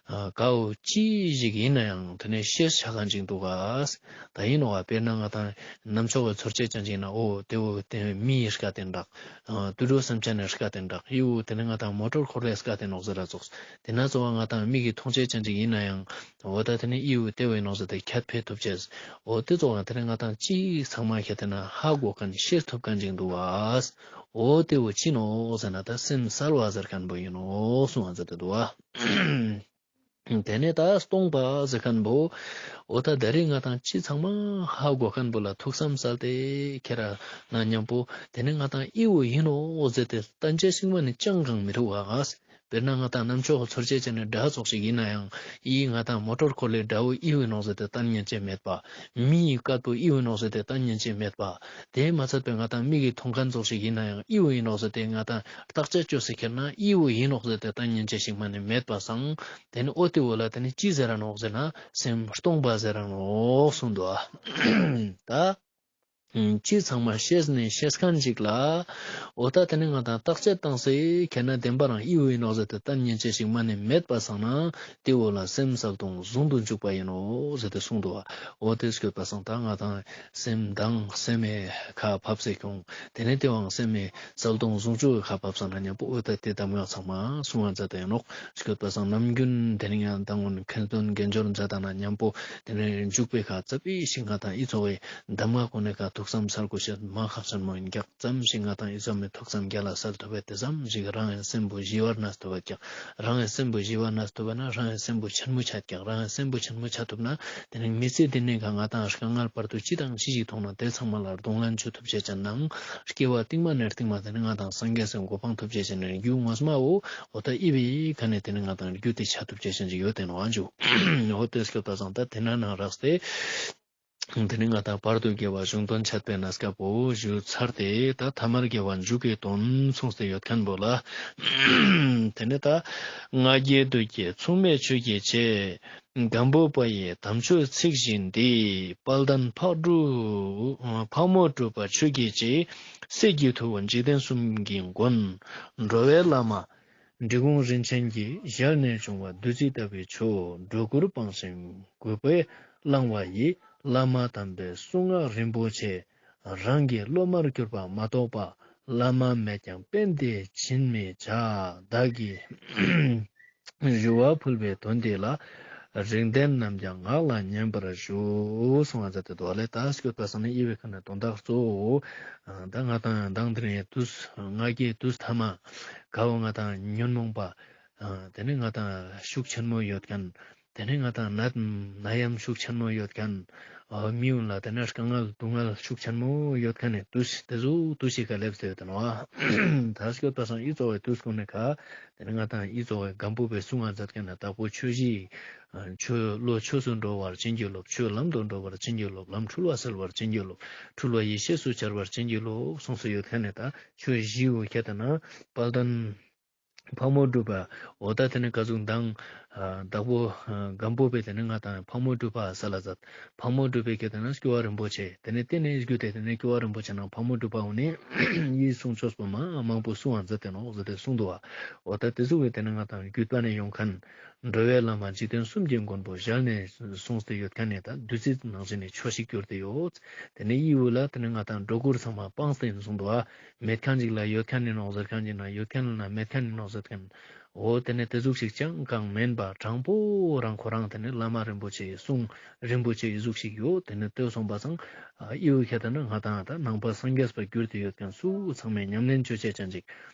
གའོ་ཅི་ཞིག་ཨིན་ནའང་ཏེ་ནེ་ཤེས་ཆ་མཁན་ཅིག་འདུག་ག། ད་ཨིན་ནོག་པ། དཔེར་ན་ང་ཏང་རྣམ་ཅོག་གི་ཚོར་ཅེས་ཅན་ཅིག་ན་འོ་ཏེ་བོ་ཏེ་མིའི་སྐད་ཏེ་འདྲ། དུད་འགྲོ་སེམས་ཅན་ནི་སྐད་ཏེ་འདྲ། འི་བོ་ཏེ་ནེ་ང་ཏང་མོ་ཊོར་འཁོར་ལོའི་སྐད་ཏེ་ནོག་ཟེར་ར་ཙོགས། ཏེ་ན་ཙོགས་ང་ཏང་མིག་གི་མཐོང་ཅེས་ཅན་ཅིག་ཨིན་ནའང་འོ་ད་ཏེ་ནེ་འི་བོ་ཏེ་བོ་ཨིན་ནོག་ཟེར་ཏེ་ཁྱད་ཕེ་ཐུབ་ཅེས། འོ་ཏེ་ཙོགས་ང་ཏེ་ནེ་ང་ཏང་ཅི་ཚང་མ་ཁྱེར་ཏེ་ན་ཧ་གོ་མཁན་ཤེས་ཐུབ་མཁན་ཅིག་འདུག་པ། འོ་ཏེ་བོ་ཅི་ནོག་ཟེར་ན་ད་སེམས་གསལ་བ་ཟེར་མཁན་པོ་ཨིན་ནོག་གསུང་ང་མཛད་དེ་འདུག་པ། ཏེ་ནེ་ད་སྟོང་པ་ཟེར་མཁན་པོ། འོ་ད་ད་རེས་ང་ཏང་ཅི་ཚང་མ་ཧ་གོ་མཁན་པོ་ལ་ཐུགས་བསམ་གསལ་ཏེ་ཁྱེར་ན་མཉམ་པོ་ཏེ་ནེ་ང་ཏང་འི་བོ་ཨིན་ནོག་ཟེར་ཏེ་བསྟན་ཅེས་ཤིག་མ་ནེ་ཅང་གང་མི་རུག་པ། དཔེར་ན་ང་ཏང་རྣམ་ཅོག་གི་ཚོར་ཅེས་ཅན་ནི་སྒྲ་ཙོགས་ཤིག་ཨིན་ནའང་འི་ང་ཏང་མོ་ཊོར་འཁོར་ལོའི་སྒྲ་བོ་འི་བོ་ཨིན་ནོག་ཟེར་ཏེ་བསྟན་ཉན་ཅེས་མེད་པ། མིའི་སྐད་པོ་འི་བོ་ཨིན་ནོག་ཟེར་ཏེ་བསྟན་ཉན་ཅེས་མེད་པ། ཏེ་མ་ཚད་པའི་ང་ཏང་མིག་གི་མཐོང་མཁན་ཙོགས་ཤིག་ཨིན་ནའང་འི་བོ་ཨིན་ནོག་ཟེར་ཏེ་ང་ཏང་བརྟག་དཔྱད་བཅོས་སེ་ཁྱེར་ན་འི་བོ་ཨིན་ནོག་ཟེར་ཏེ་བསྟན་ཉན་ཅེས་ཤིག་མ་ནེ་མེད་པ་སང་། ཏེ་ནེ་འོ་ཏེ་བོ་ལ་ཏེ་ནེ་ཅི་ཟེར་ར་ནོག་ཟེར་ན་སེམས་སྟོང་པ་ཟེར་ར་ནོག་གསུངས་འདུག་པ། ད་ཅི་ཚང་མ་ཤེས་ནེ་ཤེས་མཁན་ཅིག་ལ་འོ་ད་ཏེ་ནེ་ང་ཏང་བརྟག་དཔྱད་བཏང་སེ་ཁྱེར་ན་བདེན་པ་རང་འི་བོ་ཨིན་ནོག་ཟེར་ཏེ་བསྟན་ཉན་ཅེས་ཤིག་མ་ནེ་མེད་པ་སང་ན་ཏེ་བོ་ལ་སེམས་གསལ་སྟོང་ཟུང་དུ་འཇུག་པ་ཨིན་ནོག་ཟེར་ཏེ་གསུངས་འདུག་པ། འོ་ཏེ་སྐྱོད་པ་སང་ད་ང་ཏང་སེམས་དང་སེམས་མི་ཁ་ཕབ་སེ་ཁྱོང་། ཏེ་ནེ་ཏེ་བོའང་སེམས་མི་གསལ་སྟོང་ཟུང་འཇུག་གི་ཁ་ཕབ་སང་ན་མཉམ་པོ་འོ་ད་ཏེ་གདམས་ངག་ཚང་མ་གསུང་ང་མཛད་དེ་ཨིན་ནོག་སྐྱོད་པ་སང་ནམ་རྒྱུན་ཏེ་ནེ་ང་ཏང་ཀུན་མཁྱེན་དོན་དགེ་སྦྱོར་མཛད་དེ་ན་མཉམ་པོ་ཏེ་ནེ་འཇུག་པའི་ཁ་ཙ་པིག་ཞིག་ང་ཏང་འི་ཙོགས་སི་གདམས་ངག་གུན་ནི་ཁ་ཐུགས་བསམ་གསལ་དགོས་ཤེས་མ་ཁག་ཆེན་མོ་ཨིན་ཀྱག། ཙམ་ཞིག་ང་ཏང་འི་ཙམ་མི་ཐུགས་བསམ་རྒྱལ་ལ་གསལ་ཐུབ་པ་ཏེ་ཙམ་ཞིག་རང་ངི་སེམས་པོ་ཞི་བར་གནས་ཐུབ་པ་ཀྱག། རང་ངི་སེམས་པོ་ཞི་བར་གནས་ཐུབ་པ་ན་རང་ངི་སེམས་པོ་ཆེན་མོ་ཆ་ཀྱག། རང་ངི་སེམས་པོ་ཆེན་མོ་ཆ་ཐུབ་ན་ཏེ་ནེ་མི་ཚེ་འདི་ནེ་ཁ་ང་ཏང་དཀའ་ངལ་བར་དུ་ཅི་དང་ཅི་ཞིག་མཐོང་ན་ཏེ་ཚང་མ་ལ་གདོང་ལེན་བཅོ་ཐུབ་ཅེས་ཅན་ནང་སྐྱེ་བ་རྟིང་མ་ནེ་རྟིང་མ་ཏེ་ནེ་ང་ཏང་སངས་རྒྱས་སི་གོ་འཕང་ཐོབ་ཅེས་ཅན་ནི་རྒྱུ་ངོ་མ་བོ་འོ་ད་འི་བོའི་ཁ་ནེ་ཏེ་ནེ་ང་ཏང་རྒྱུ་ཏེ་ཆ་ཐུབ་ཅེས་ཅན་ཅིག་ཡོད་དེ་ནོག་ཨ་ཇུ། འོ་ཏེ་སྐྱོད་པ་སང་ད་ཏེ་ན་ནང་རགས་ཏེ། ཏེ་ནེ་ང་ཏང་བར་དུ་དགེ་བ་གཞུང་དོན་འཆད་པའི་གནས་སྐབས་པོ་ཞུ་ཚར་ཏེ་ད་ཐ་མར་དགེ་བ་མཇུག་གི་དོན་གསུངས་ཏེ་ཡོད་མཁན་པོ་ལ། ཏེ་ནེ་ད་ང་རྒྱལ་བདུད་ཀྱི་མཚུངས་མེད་ཆོས་ཀྱི་རྗེ། སྒམ་པོ་པ་ཡི་དམ་ཆོས་ཚིག་བཞིན་འདི། དཔལ་ལྡན་ཕག་གྲུ་ཕག་མོ་གྲུ་པ་ཆོས་ཀྱི་རྗེ། སྲས་ཀྱི་ཐུ་བོ་འཇིག་རྟེན་གསུམ་གྱི་མགོན། འགྲོ་བའི་བླ་མ་འབྲི་གུང་རིན་ཆེན་གྱི། ཞལ་ནས་བྱུང་བ་བདུད་རྩི་ལྟ་བུའི་ཆོས། སྒྲོ་སྐུར་སྤངས་ཤིང་གུས་པས་བླངས་པ་ཡི། བླ་མ་དམ་པའི་གསུང་ངག་རིན་པོ་ཆེ། རང་གི་སློབ་མར་གྱུར་པ་མ་གཏོགས་པ། བླ་མ་མེད་ཀྱང་དཔེ་འདི་བྱིན་མི་བྱ། བདག་གི་ཞུ་བ་ཕུལ་བའི་དོན་འདི་ལ། རིགས་ལྡན་རྣམས་ཀྱང་ངག་ལ་ཉན་པར་ཞུ། གསུང་བ་མཛད་དེ་འདུག་ལེ། ད་སྐྱོད་པ་སང་ནི་འི་བོའི་ཁ་ནེ་དོན་དག་གཙོ་བོ། ད་ང་ཏང་ཡང་མདང་དེ་རིང་དུས་ང་རྒྱལ་དུས་ཐ་མ་ག་བོ་ང་ཏང་ཉོན་མོངས་པ། ཏེ་ནེ་ང་ཏང་ཤུགས་ཆེན་མོ་ཡོད་མཁན། ཏེ་ནེ་ང་ཏང་ནད་ནད་ཡམས་ཤུགས་ཆེན་མོ་ཡོད་མཁན། མི་གུན་ལ་ཏེ་ནེ་དཀའ་ངལ་སྡུག་བསྔལ་ཤུགས་ཆེན་མོ་ཡོད་མཁན་ནི་དུས་ཏེ་ཟུག་དུས་ཤིག་ག་སླེབས་ཏེ་ཡོད་དེ་ནོག། ད་སྐྱོད་པ་སང་འི་ཙོགས་སི་དུས་གུན་ནི་ཁ་ཏེ་ནེ་ང་ཏང་འི་ཙོགས་སི་སྒམ་པོ་པའི་གསུང་ང་མཛད་མཁན་ནི་དྭགས་པོ་ཆོས་བཞི། ཆོས་བློ་ཆོས་སུ་འགྲོ་བར་བྱིན་གྱིས་རློབས། ཆོས་ལམ་དུ་འགྲོ་བར་བྱིན་གྱིས་རློབས། ལམ་འཁྲུལ་བ་སེལ་བར་བྱིན་གྱིས་རློབས། འཁྲུལ་བ་ཡེ་ཤེས་སུ་འཆར་བར་བྱིན་གྱིས་རློབས་གསུངས་སུ་ཡོད་མཁན་ནི་ད་ཆོས་བཞི་བོ་ཁྱེར་ཏེ་ན་དཔལ་ལྡན། ཕག་མོ་གྲུ་པ། འོ་ད་དེ་ནེ་ཀ་ཟུག་མདང་ཨ་བདག་པོ་ཨ་སྒམ་པོ་པས་དེ་ནེ་ང་དང་ཕག་མོ་གྲུ་པ་སལ་ལ་མཛད། ཕག་མོ་གྲུ་པའི་ཁ་དེ་ནེ་སྐྱོབ་པ་རིན་པོ་ཆེ་དེ་ནེ་དེ་ནེ་བརྒྱུད་དེ་དེ་ནེ་སྐྱོབ་པ་རིན་པོ་ཆེ་ནང་ཕག་མོ་གྲུ་པ་འོ་ནེ་ཡི་གསུང་ཆོས་པོ་མ་མང་པོ་གསུང་བ་མཛད་དེ་ནོག་ཟེར་ཏེ་གསུངས་འདུག་པ། འོ་ད་དེ་ཟུག་གི་དེ་ནེ་ང་དང་བརྒྱུད་པ་ནེ་ཡོང་མཁན་འགྲོ་བའི་བླ་མ་འཇིག་རྟེན་གསུམ་གྱི་མགོན་པོ་ཞལ་ནས་གསུངས་ཏེ་ཡོད་མཁན་ནི་ད་བདུད་རྩི་ནང་བཞིན་ནི་ཆོས་ཤིག་གྱུར་ཏེ་ཡོད། དེ་ནེ་ཡི་བོ་ལ་དེ་ནེ་ང་དང་སྒྲོ་སྐུར་ཚང་མ་སྤངས་ཏེ་གསུངས་འདུག་པ། མེད་མཁན་ཅིག་ལ་ཡོད་མཁན་ནི་ནོག་ཟེར་མཁན་ཅིག་ན་ཡོད་མཁན་ལ་མེད་མཁན་ནི་ནོག་ཟེར་མཁན། འོ་དེ་ནེ་དེ་ཟུག་ཞིག་ཅང་གང་མེན་པ་དྲང་པོ་རང་ཁོ་རང་དེ་ནེ་བླ་མ་རིན་པོ་ཆེའི་གསུང་རིན་པོ་ཆེའི་ཟུག་ཞིག་ཡོད། དེ་ནེ་ལྟོས་སོང་པ་སང་ཨ་ཡི་བོ་ཁ་དེ་ནེ་ང་དང་ད་ནང་པ་སངས་རྒྱས་པ་གྱུར་ཏེ་ཡོད་མཁན་སུ་ཚང་མས་ཉམས་ལེན་ཅོ་ཅེས་ཅན་ཅིག་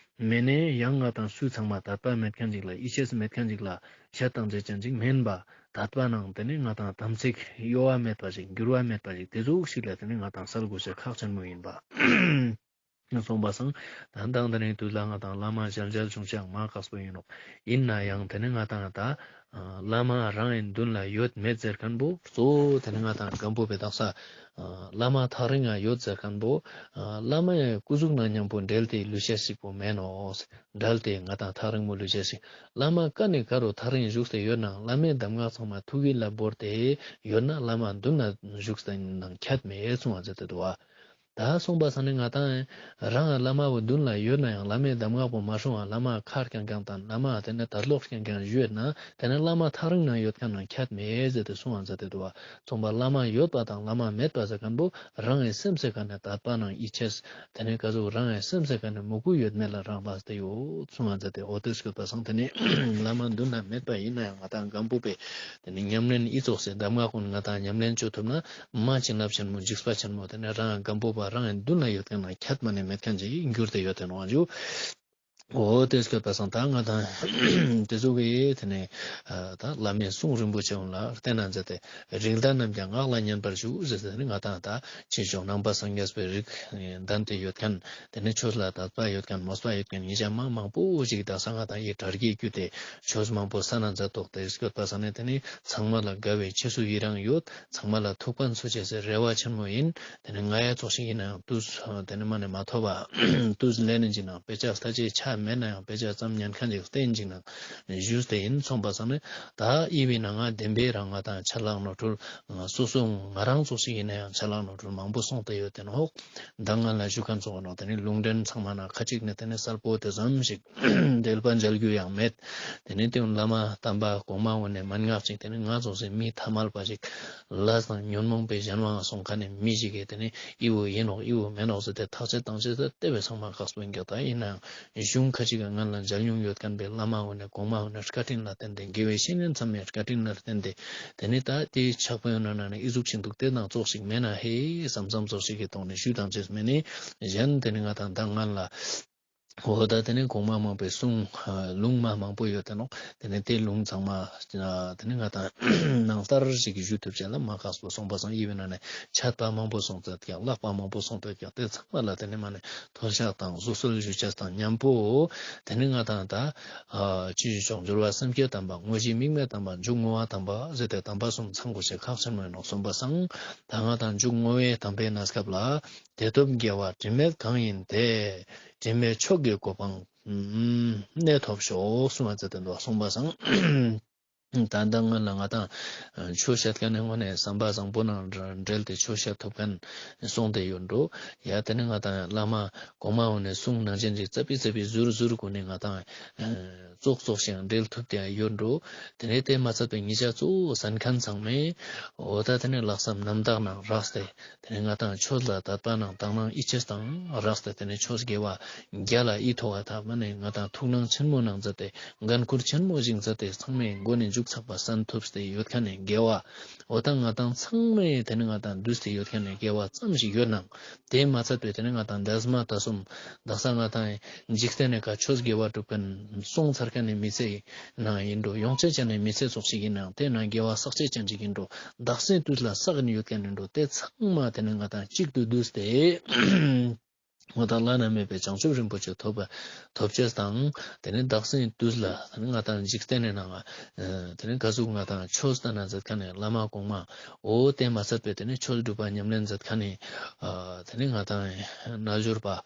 མེན་ནེ་ཡང་ང་དང་སུ་ཚང་མ་དད་པ་མེད་མཁན་ཅིག་ལ་ཡིད་ཆེས་མེད་མཁན་ཅིག་ལ་ཆད་བཏང་ཅེས་ཅན་ཅིག་མེན་པ། དད་པ་ནང་དེ་ནེ་ང་དང་དམ་ཚིག་གཡོ་བ་མེད་པ་ཞིག་འགྱུར་བ་མེད་པ་ཞིག་དེ་ཟུག་ཞིག་ལ་དེ་ནེ་ང་དང་སལ་དགོས་ཤེས་ཁག་ཆེན་མོ་ཡིན་པ། སོང་པ་སང་ད་མདང་དེ་རིང་དུས་ལ་ང་དང་བླ་མ་མཇལ་མཇལ་བྱུང་ཅེས་མ་དཀགས་པོ་ཡིན་ནོག་ཡིན་ན་ཡང་དེ་ནེ་ང་དང་ད་བླ་མ་རང་ངི་མདུན་ལ་ཡོད་མེད་ཟེར་མཁན་པོ་གཙོ་བོ་དེ་ནེ་ང་དང་སྒམ་པོ་པའི་དག་ས་བླ་མ་ཐག་རིང་ང་ཡོད་ཟེར་མཁན་པོ་བླ་མའི་སྐུ་གཟུགས་ནང་མཉམ་པོ་འབྲེལ་ཏེ་ལུས་ཤེས་ཤིག་པོ་མེན་ནོག་འབྲེལ་ཏེ་ང་དང་ཐག་རིང་མོ་ལུས་ཤེས་ཤིག་བླ་མ་ཀ་ནེ་ཀ་རུ་ཐག་རིང་བཞུགས་ཏེ་ཡོད་ནའང་བླ་མའི་གདམས་ངག་ཚང་མ་ཐུགས་ཀྱི་ལ་བོར་ཏེ་ཡོད་ན་བླ་མ་མདུན་ལ་བཞུགས་ཏེ་ནང་ཁྱད་མེད་གསུང་བ་མཛད་དེ་འདུག་པ། ད་སོང་པ་སང་ནེ་ང་དང་རང་བླ་མ་བོ་མདུན་ལ་ཡོད་ན་ཡང་བླ་མའི་གདམས་ངག་པོ་མ་སྲུང་བ་བླ་མ་ཁ་རྐྱང་རྐྱང་དང་བླ་མ་དེ་ནེ་དད་ལོག་རྐྱང་རྐྱང་ཞུས་ན་དེ་ནེ་བླ་མ་ཐག་རིང་ན་ཡོད་མཁན་ནང་ཁྱད་མེད་ཟེར་ཏེ་གསུང་བ་མཛད་དེ་འདུག་པ། སོང་པ་བླ་མ་ཡོད་པ་དང་བླ་མ་མེད་པ་ཟེར་མཁན་པོ་རང་ངི་སེམས་སི་ཀ་ནེ་དད་པ་ནང་ཡིད་ཆེས་དེ་ནེ་ཀ་ཟུག་རང་ངི་སེམས་སི་ཀ་ནེ་མོས་གུས་ཡོད་མེད་ལ་རག་ལས་ཏེ་ཡོད་གསུང་བ་མཛད་དེ། འོ་དེ་སྐྱོད་པ་སང་དེ་ནེ་བླ་མ་མདུན་ན་མེད་པ་ཡིན་ན་ཡང་ང་དང་སྒམ་པོ་པས་དེ་ནེ་ཉམས་ལེན་ཨི་ཙོགས་སི་གདམས་ངག་ཀུན་ང་དང་ཉམས་ལེན་ཅོ་ཐུབ་ན་མ་བྱིན་རླབས་ཆེན་མོ་འཇིགས་པ་ཆེན་མོ་དེ་ནེ་རང་སྒམ་པོ་པ་རང་ངི་མདུན་ན་ཡོད་མཁན་ནང་ཁྱད་མ་ནེ་མེད་མཁན་ཅིག་གྱུར་ཏེ་ཡོད་དེ་ནོག་ཞུ། འོ་དེ་སྐྱོད་པ་སང་ད་ང་དང་དེ་ཟུག་གི་དེ་ནེ་ད་བླ་མའི་གསུང་རིན་པོ་ཆེ་འོང་ལ་བརྟེན་ན་མཛད་དེ་རིགས་ལྡན་རྣམས་ཀྱང་ངག་ལ་ཉན་པར་ཞུ་ཟེར་ཏེ་ང་དང་ད་ཕྱི་ཕྱོགས་ནང་པ་སངས་རྒྱས་པའི་རིགས་ལྡན་ཏེ་ཡོད་མཁན་དེ་ནེ་ཆོས་ལ་དད་པ་ཡོད་མཁན་མོས་པ་ཡོད་མཁན་ཉེ་ཞ་མ་མང་པོ་ཞིག་ད་ས་ང་དང་ཡི་དྲ་རྒྱའི་བརྒྱུད་དེ་ཆོས་མང་པོ་གསན་ན་མཛད་དོག་དེ་སྐྱོད་པ་སང་ནེ་དེ་ནེ་ཚང་མ་ལ་དགའ་བའི་ཆེད་སུ་ཡི་རང་ཡོད། ཚང་མ་ལ་ཐུགས་ཕན་གསོ་ཅེས་སི་རེ་བ་ཆེན་མོ་ཡིན། དེ་ནེ་ང་ཡ་ཙོགས་ཤིག་ཡིན་ན་ཡང་དུས་དེ་ནེ་མ་ནེ་མ་ཐོབ་པ་དུས་ལེན་ནི་ཅིག་ནང་དཔེ་ཆ་ལྟ་ཅེས་ཆ་མེད་ན་ཡང་དཔེ་ཆ་ཙམ་ཉན་མཁན་ཅིག་བསྟན་ཅིག་ནང་ཞུས་ཏེ་ཡིན། སོང་པ་སང་ནེ་ད་ཡི་བི་ན་ང་བདེན་པའི་རང་ང་དང་ཆ་ལག་ནོར་འཁྲུལ་སོ་སོ་ང་རང་ཙོགས་ཤིག་ཡིན་ན་ཡང་ཆ་ལག་ནོར་འཁྲུལ་མང་པོ་སོང་སྟེ་ཡོད་དེ་ནོག་ད་ང་ལ་ཞུ་མཁན་ཙོགས་ནོག་དེ་ནེ་ལུང་འདྲེན་ཚང་མ་ན་ཁ་ཅིག་ནེ་དེ་ནེ་གསལ་པོ་དེ་ཙམ་ཞིག་འགྲེལ་པ་མཇལ་རྒྱུ་ཡང་མེད། དེ་ནེ་དེ་བླ་མ་དམ་པ་གོང་མ་འོ་ནེ་མན་ངག་ཅིག་དེ་ནེ་ང་ཙོགས་སི་མི་ཐ་མལ་པ་ཞིག་ལས་དང་ཉོན་མོངས་པའི་གཞན་དབང་སོང་མཁན་ནི་མི་ཞིག་གིས་དེ་ནེ་ཨི་བོ་ཡིན་ནོག་ཨི་བོ་མེན་ནོག་ཟེར་ཏེ་ཐག་བཅད་བཏང་ཅེས་ཟེར་ཏེ་བས་ཚང་མ་དཀགས་པོ་ཡིན་ཀྱག་ད་ཡིན་ནའང་གཞུང་ཁ་ཅིག་ག་ང་ལ་མཇལ་མྱོང་ཡོད་མཁན་པའི་བླ་མ་འོ་ནེ་གོང་མ་འོ་ནེ་བཀའ་དྲིན་ལ་བརྟེན་ཏེ་དགེ་བའི་བཤེས་གཉེན་ཚང་མའི་བཀའ་དྲིན་ལ་བརྟེན་ཏེ་དེ་ནེ་ད་དེའི་ཕྱག་དཔེ་ཡོད་ན་ན་ནི་ཨི་ཟུག་ཅིག་འདུག་དེ་ནང་ཙོགས་ཤིག་མེད་ན་ཧེ་བསམ་བསམ་ཙོགས་ཤིག་གི་ཐོག་ནེ་ཞུས་བཏང་ཅེས་མེད་ནི་གཞན་དེ་ནེ་ང་དང་ད་ང་ལ་འོ་ད་དེ་ནེ་གོང་མ་མང་པོའི་གསུང་ལུང་མ་མང་པོ་ཡོད་དེ་ནོག་དེ་ནེ་དེ་ལུང་ཚང་མ་དེ་ནེ་ང་དང་ནང་ལྟར་ཞིག་ཞུ་ཐུབ་ཅེས་ལ་མ་དཀགས་པོ་སོང་པ་སང་ཡི་བི་ན་ནེ་ཆད་པ་མང་པོ་སོང་ཚར་ཀྱག་ལྷག་པ་མང་པོ་སོང་ཚར་ཀྱག་དེ་ཚང་མ་ལ་དེ་ནེ་མ་ནེ་ཐོལ་བཤགས་དང་བཟོད་གསོལ་ཞུ་ཅེས་དང་མཉམ་པོ་དེ་ནེ་ང་དང་ད་ཕྱི་ཕྱོགས་འབྱོར་བ་སེམས་བསྐྱེད་དམ་པ་དངོས་གཞི་དམིགས་མེད་དམ་པ་མཇུག་བསྔོ་བ་དམ་པ་ཟེར་ཏེ་དམ་པ་གསུམ་ཚང་དགོས་ཤེས་ཁག་ཆེན་མོ་ཡིན་ནོག་སོང་པ་སང་ད་ང་དང་མཇུག་བསྔོ་བའི་དམ་པའི་གནས་སྐབས་ལ་དེ་ཐོབ་དགེ་བ་དྲི་མེད་གང་ཡིན་དེ། དྲི་མེད་མཆོག་གི་གོ་འཕང་གནས་ཐོབ་ཤོག་གསུང་བ་མཛད་དེ་འདུག་སོང་པ་སང་། ད་ལྟ་ང་ལ་ང་དང་ཆོས་བཤད་མཁན་ནི་དངོས་གནས་བསམ་པ་བཟང་པོ་ནང་འབྲེལ་ཏེ་ཆོས་བཤད་ཐུབ་མཁན་སོང་སྟེ་ཡོད་འགྲོ། ཡ་དེ་ནེ་ང་དང་བླ་མ་གོང་མ་འོ་ནེ་གསུང་ནང་བཞིན་ཅིག་ཙ་པིག་ཙ་པིག་ཟུར་ཟུར་གུན་ནེ་ང་དང་ཙོགས་ཙོགས་ཤིག་འབྲེལ་ཐུབ་སྟེ་ཡོད་འགྲོ། དེ་ནེ་དེ་མ་ཚད་པའི་ཉེ་ཞ་གཙོ་བོ་གསན་མཁན་ཚང་མས་འོ་ད་དེ་ནེ་ལྷག་བསམ་རྣམ་དག་ནང་རགས་ཏེ་དེ་ནེ་ང་དང་ཆོས་ལ་དད་པ་ནང་དག་སྣང་ཡིད་ཆེས་དང་རགས་ཏེ་དེ་ནེ་ཆོས་དགེ་བ་རྒྱ་ལ་ཡིད་ཐོག་བ་ཐག་མ་ནེ་ང་དང་ཐུགས་སྣང་ཆེན་མོ་ནང་མཛད་དེ་འགན་ཁུར་ཆེན་མོ་ཞིག་མཛད་དེ་ཚང་མའི་མགོ་ནེ་མཇུག་ཚག་པ་གསན་ཐུབ་སྟེ་ཡོད་མཁན་ནི་དགེ་བ་འོ་ད་ང་དང་ཚང་མས་དེ་ནེ་ང་དང་འདུས་ཏེ་ཡོད་མཁན་ནི་དགེ་བ་ཙམ་ཞིག་ཡོད་ནའང་དེ་མ་ཚད་པའི་དེ་ནེ་ང་དང་འདས་མ་ད་གསུམ་དག་ས་ང་དང་འཇིག་རྟེན་ནི་ཀ་ཆོས་དགེ་བ་སྒྲུབ་མཁན་སོང་ཚར་མཁན་ནི་མི་ཚེ་ནང་ཡིན་འགྲོ། ཡོང་ཅེས་ཅན་ནི་མི་ཚེ་ཙོགས་ཤིག་ཡིན་ནའང་དེ་ནང་དགེ་བ་བསགས་ཅེས་ཅན་ཅིག་ཡིན་འགྲོ། དག་སའི་དུས་ལ་བསགས་ནི་ཡོད་མཁན་ཡིན་འགྲོ། དེ་ཚང་མ་དེ་ནེ་ང་དང་གཅིག་ཏུ་བསྡུས་ཏེ། ང་དང་བླ་ན་མེད་པའི་བྱང་ཆུབ་རིན་པོ་ཆེ་ཐོབ་པ་ཐོབ་ཅེས་དང་། དེ་ནེ་བདག་སེམས་དུས་ལ་དེ་ནེ་ང་དང་འཇིག་རྟེན་ནི་ནང་ང་དེ་ནེ་ག་ཟུག་ང་དང་ཆོས་སྟན་ན་མཛད་ཁན་ནི་བླ་མ་གོང་མ། འོ་དེ་མ་ཚད་པའི་དེ་ནེ་ཆོས་སྒྲུབ་པ་ཉམས་ལེན་མཛད་ཁན་ནི་དེ་ནེ་ང་དང་རྣལ་འབྱོར་པ།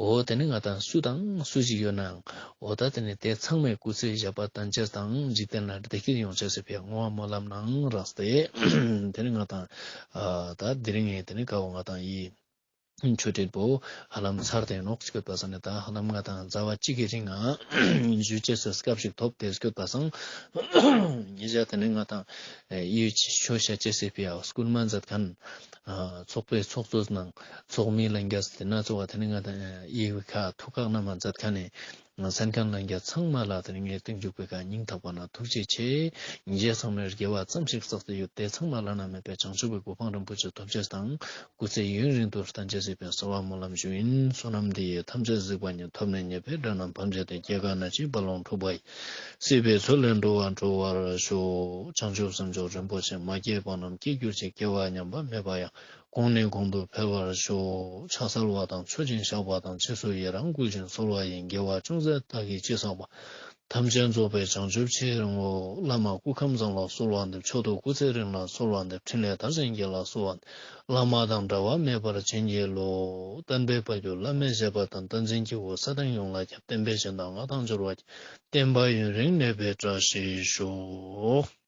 འོ་དེ་ནེ་ང་དང་སུ་དང་སུ་ཞིག་ཡོད་ནའང་འོ་ད་དེ་ནེ་དེ་ཚང་མའི་སྐུ་ཚེ་ཞབས་པད་བརྟན་ཅེས་དང་འཇིག་རྟེན་ལ་བདེ་སྐྱིད་ཡོང་ཅེས་སི་ཕིའ་བསྔོ་བ་སྨོན་ལམ་ནང་རགས་ཏེ། དེ་ནེ་ང་དང་ད་དེ་རིང་ངི་དེ་ནེ་ཀ་བོ་ང་དང་ཡི་ཆོས་འབྲེལ་པོ་ཧ་ལམ་ཚར་ཏེ་ནོག་སྐྱོད་པ་སང་ནེ་ད་ཧ་ལམ་ང་དང་ཟླ་བ་གཅིག་གི་རིང་ང་ཞུ་ཅེས་སི་སྐབས་ཤིག་ཐོབ་སྟེ་སྐྱོད་པ་སང་ཉེ་ཞ་དེ་ནེ་ང་དང་ཡི་ཆོས་བཤད་ཅེས་སི་ཕིའ་སྐུལ་མ་མཛད་ཁན་ཚོགས་པའི་ཚོགས་གཙོ་ནང་ཚོགས་མི་ལྷན་རྒྱས་དེ་ན་ཚོགས་པ་དེ་ནེ་ང་དང་ཡི་ཁ་ཐུགས་ཁག་ན་མ་མཛད་ཁན་ནི་གསན་ཁན་ལྷན་རྒྱས་ཚང་མ་ལ་དེ་ནེ་ངའི་སྟེང་འཇུག་པའི་ཁ་སྙིང་ཐག་པ་ནེ་ཐུགས་རྗེ་ཆེ། ཉེ་ཞ་ཚང་མའི་དགེ་བ་ཙམ་ཞིག་བསགས་ཏེ་ཡོད་དེ་ཚང་མ་བླ་ན་མེད་པའི་བྱང་ཆུབ་ཀྱི་གོ་འཕང་རིན་པོ་ཆེ་ཐོབ་ཅེས་དང་སྐུ་ཚེ་ཡུན་རིང་དུ་བརྟན་ཅེས་སི་ཕིའ་གསོལ་བ་སྨོན་ལམ་ཞུ་ཡིན། བསོད་ནམས་འདི་ཡིས་ཐམས་ཅད་གཟིགས་པ་ཉིད། ཐོབ་ནས་ཉེས་པའི་དགྲ་རྣམས་ཕམ་བྱས་ཏེ། སྐྱེ་རྒ་ན་འཆིའི་རྦ་ཀློང་འཁྲུགས་པ་ཡི། སྲིད་པའི་མཚོ་ལས་འགྲོ་བ་སྒྲོལ་བར་ཤོག། བྱང་ཆུབ་སེམས་མཆོག་རིན་པོ་ཆེ། མ་སྐྱེས་པ་རྣམས་སྐྱེ་གྱུར་ཅིག། སྐྱེ་བ་ཉམས་པ་མེད་པ་ཡང་། གོང་ནས་གོང་དུ་འཕེལ་བར་ཤོག། ཕྱག་འཚལ་བ་དང་མཆོད་ཅིང་བཤགས་པ་དང་། རྗེས་སུ་ཡི་རང་བསྐུལ་ཞིང་གསོལ་བ་ཡི། དགེ་བ་ཅུང་ཟད་བདག་གིས་ཅི་བསགས་པ། ཐམས་ཅད་རྫོགས་པའི་བྱང་ཆུབ་ཕྱིར་བསྔོ། བླ་མ་སྐུ་ཁམས་བཟང་ལ་གསོལ་བ་འདེབས། མཆོག་ཐུབ་སྐུ་ཚེ་རིང་ལ་གསོལ་བ་འདེབས། ཕྲིན་ལས་མཐར་ཕྱིན་རྒྱས་ལ་གསོལ་བ་འདེབས། བླ་མ་དང་འབྲལ་བ་མེད་པར་བྱིན་གྱིས་རློབས། བསྟན་པའི་དཔལ་གྱུར་བླ་མའི་བཞེད་པ་དང་། བསྟན་འཛིན་སྐྱེས་བུ་སྲས་དང་ཡོངས་ལ་ཁྱབ། བསྟན་པའི་སྦྱིན་བདག་མངའ་ཐང་འབྱོར་བར་གྱུར། བསྟན་པ་ཡུན་རིང་གནས་པའི་བཀྲ་ཤིས་ཤོག།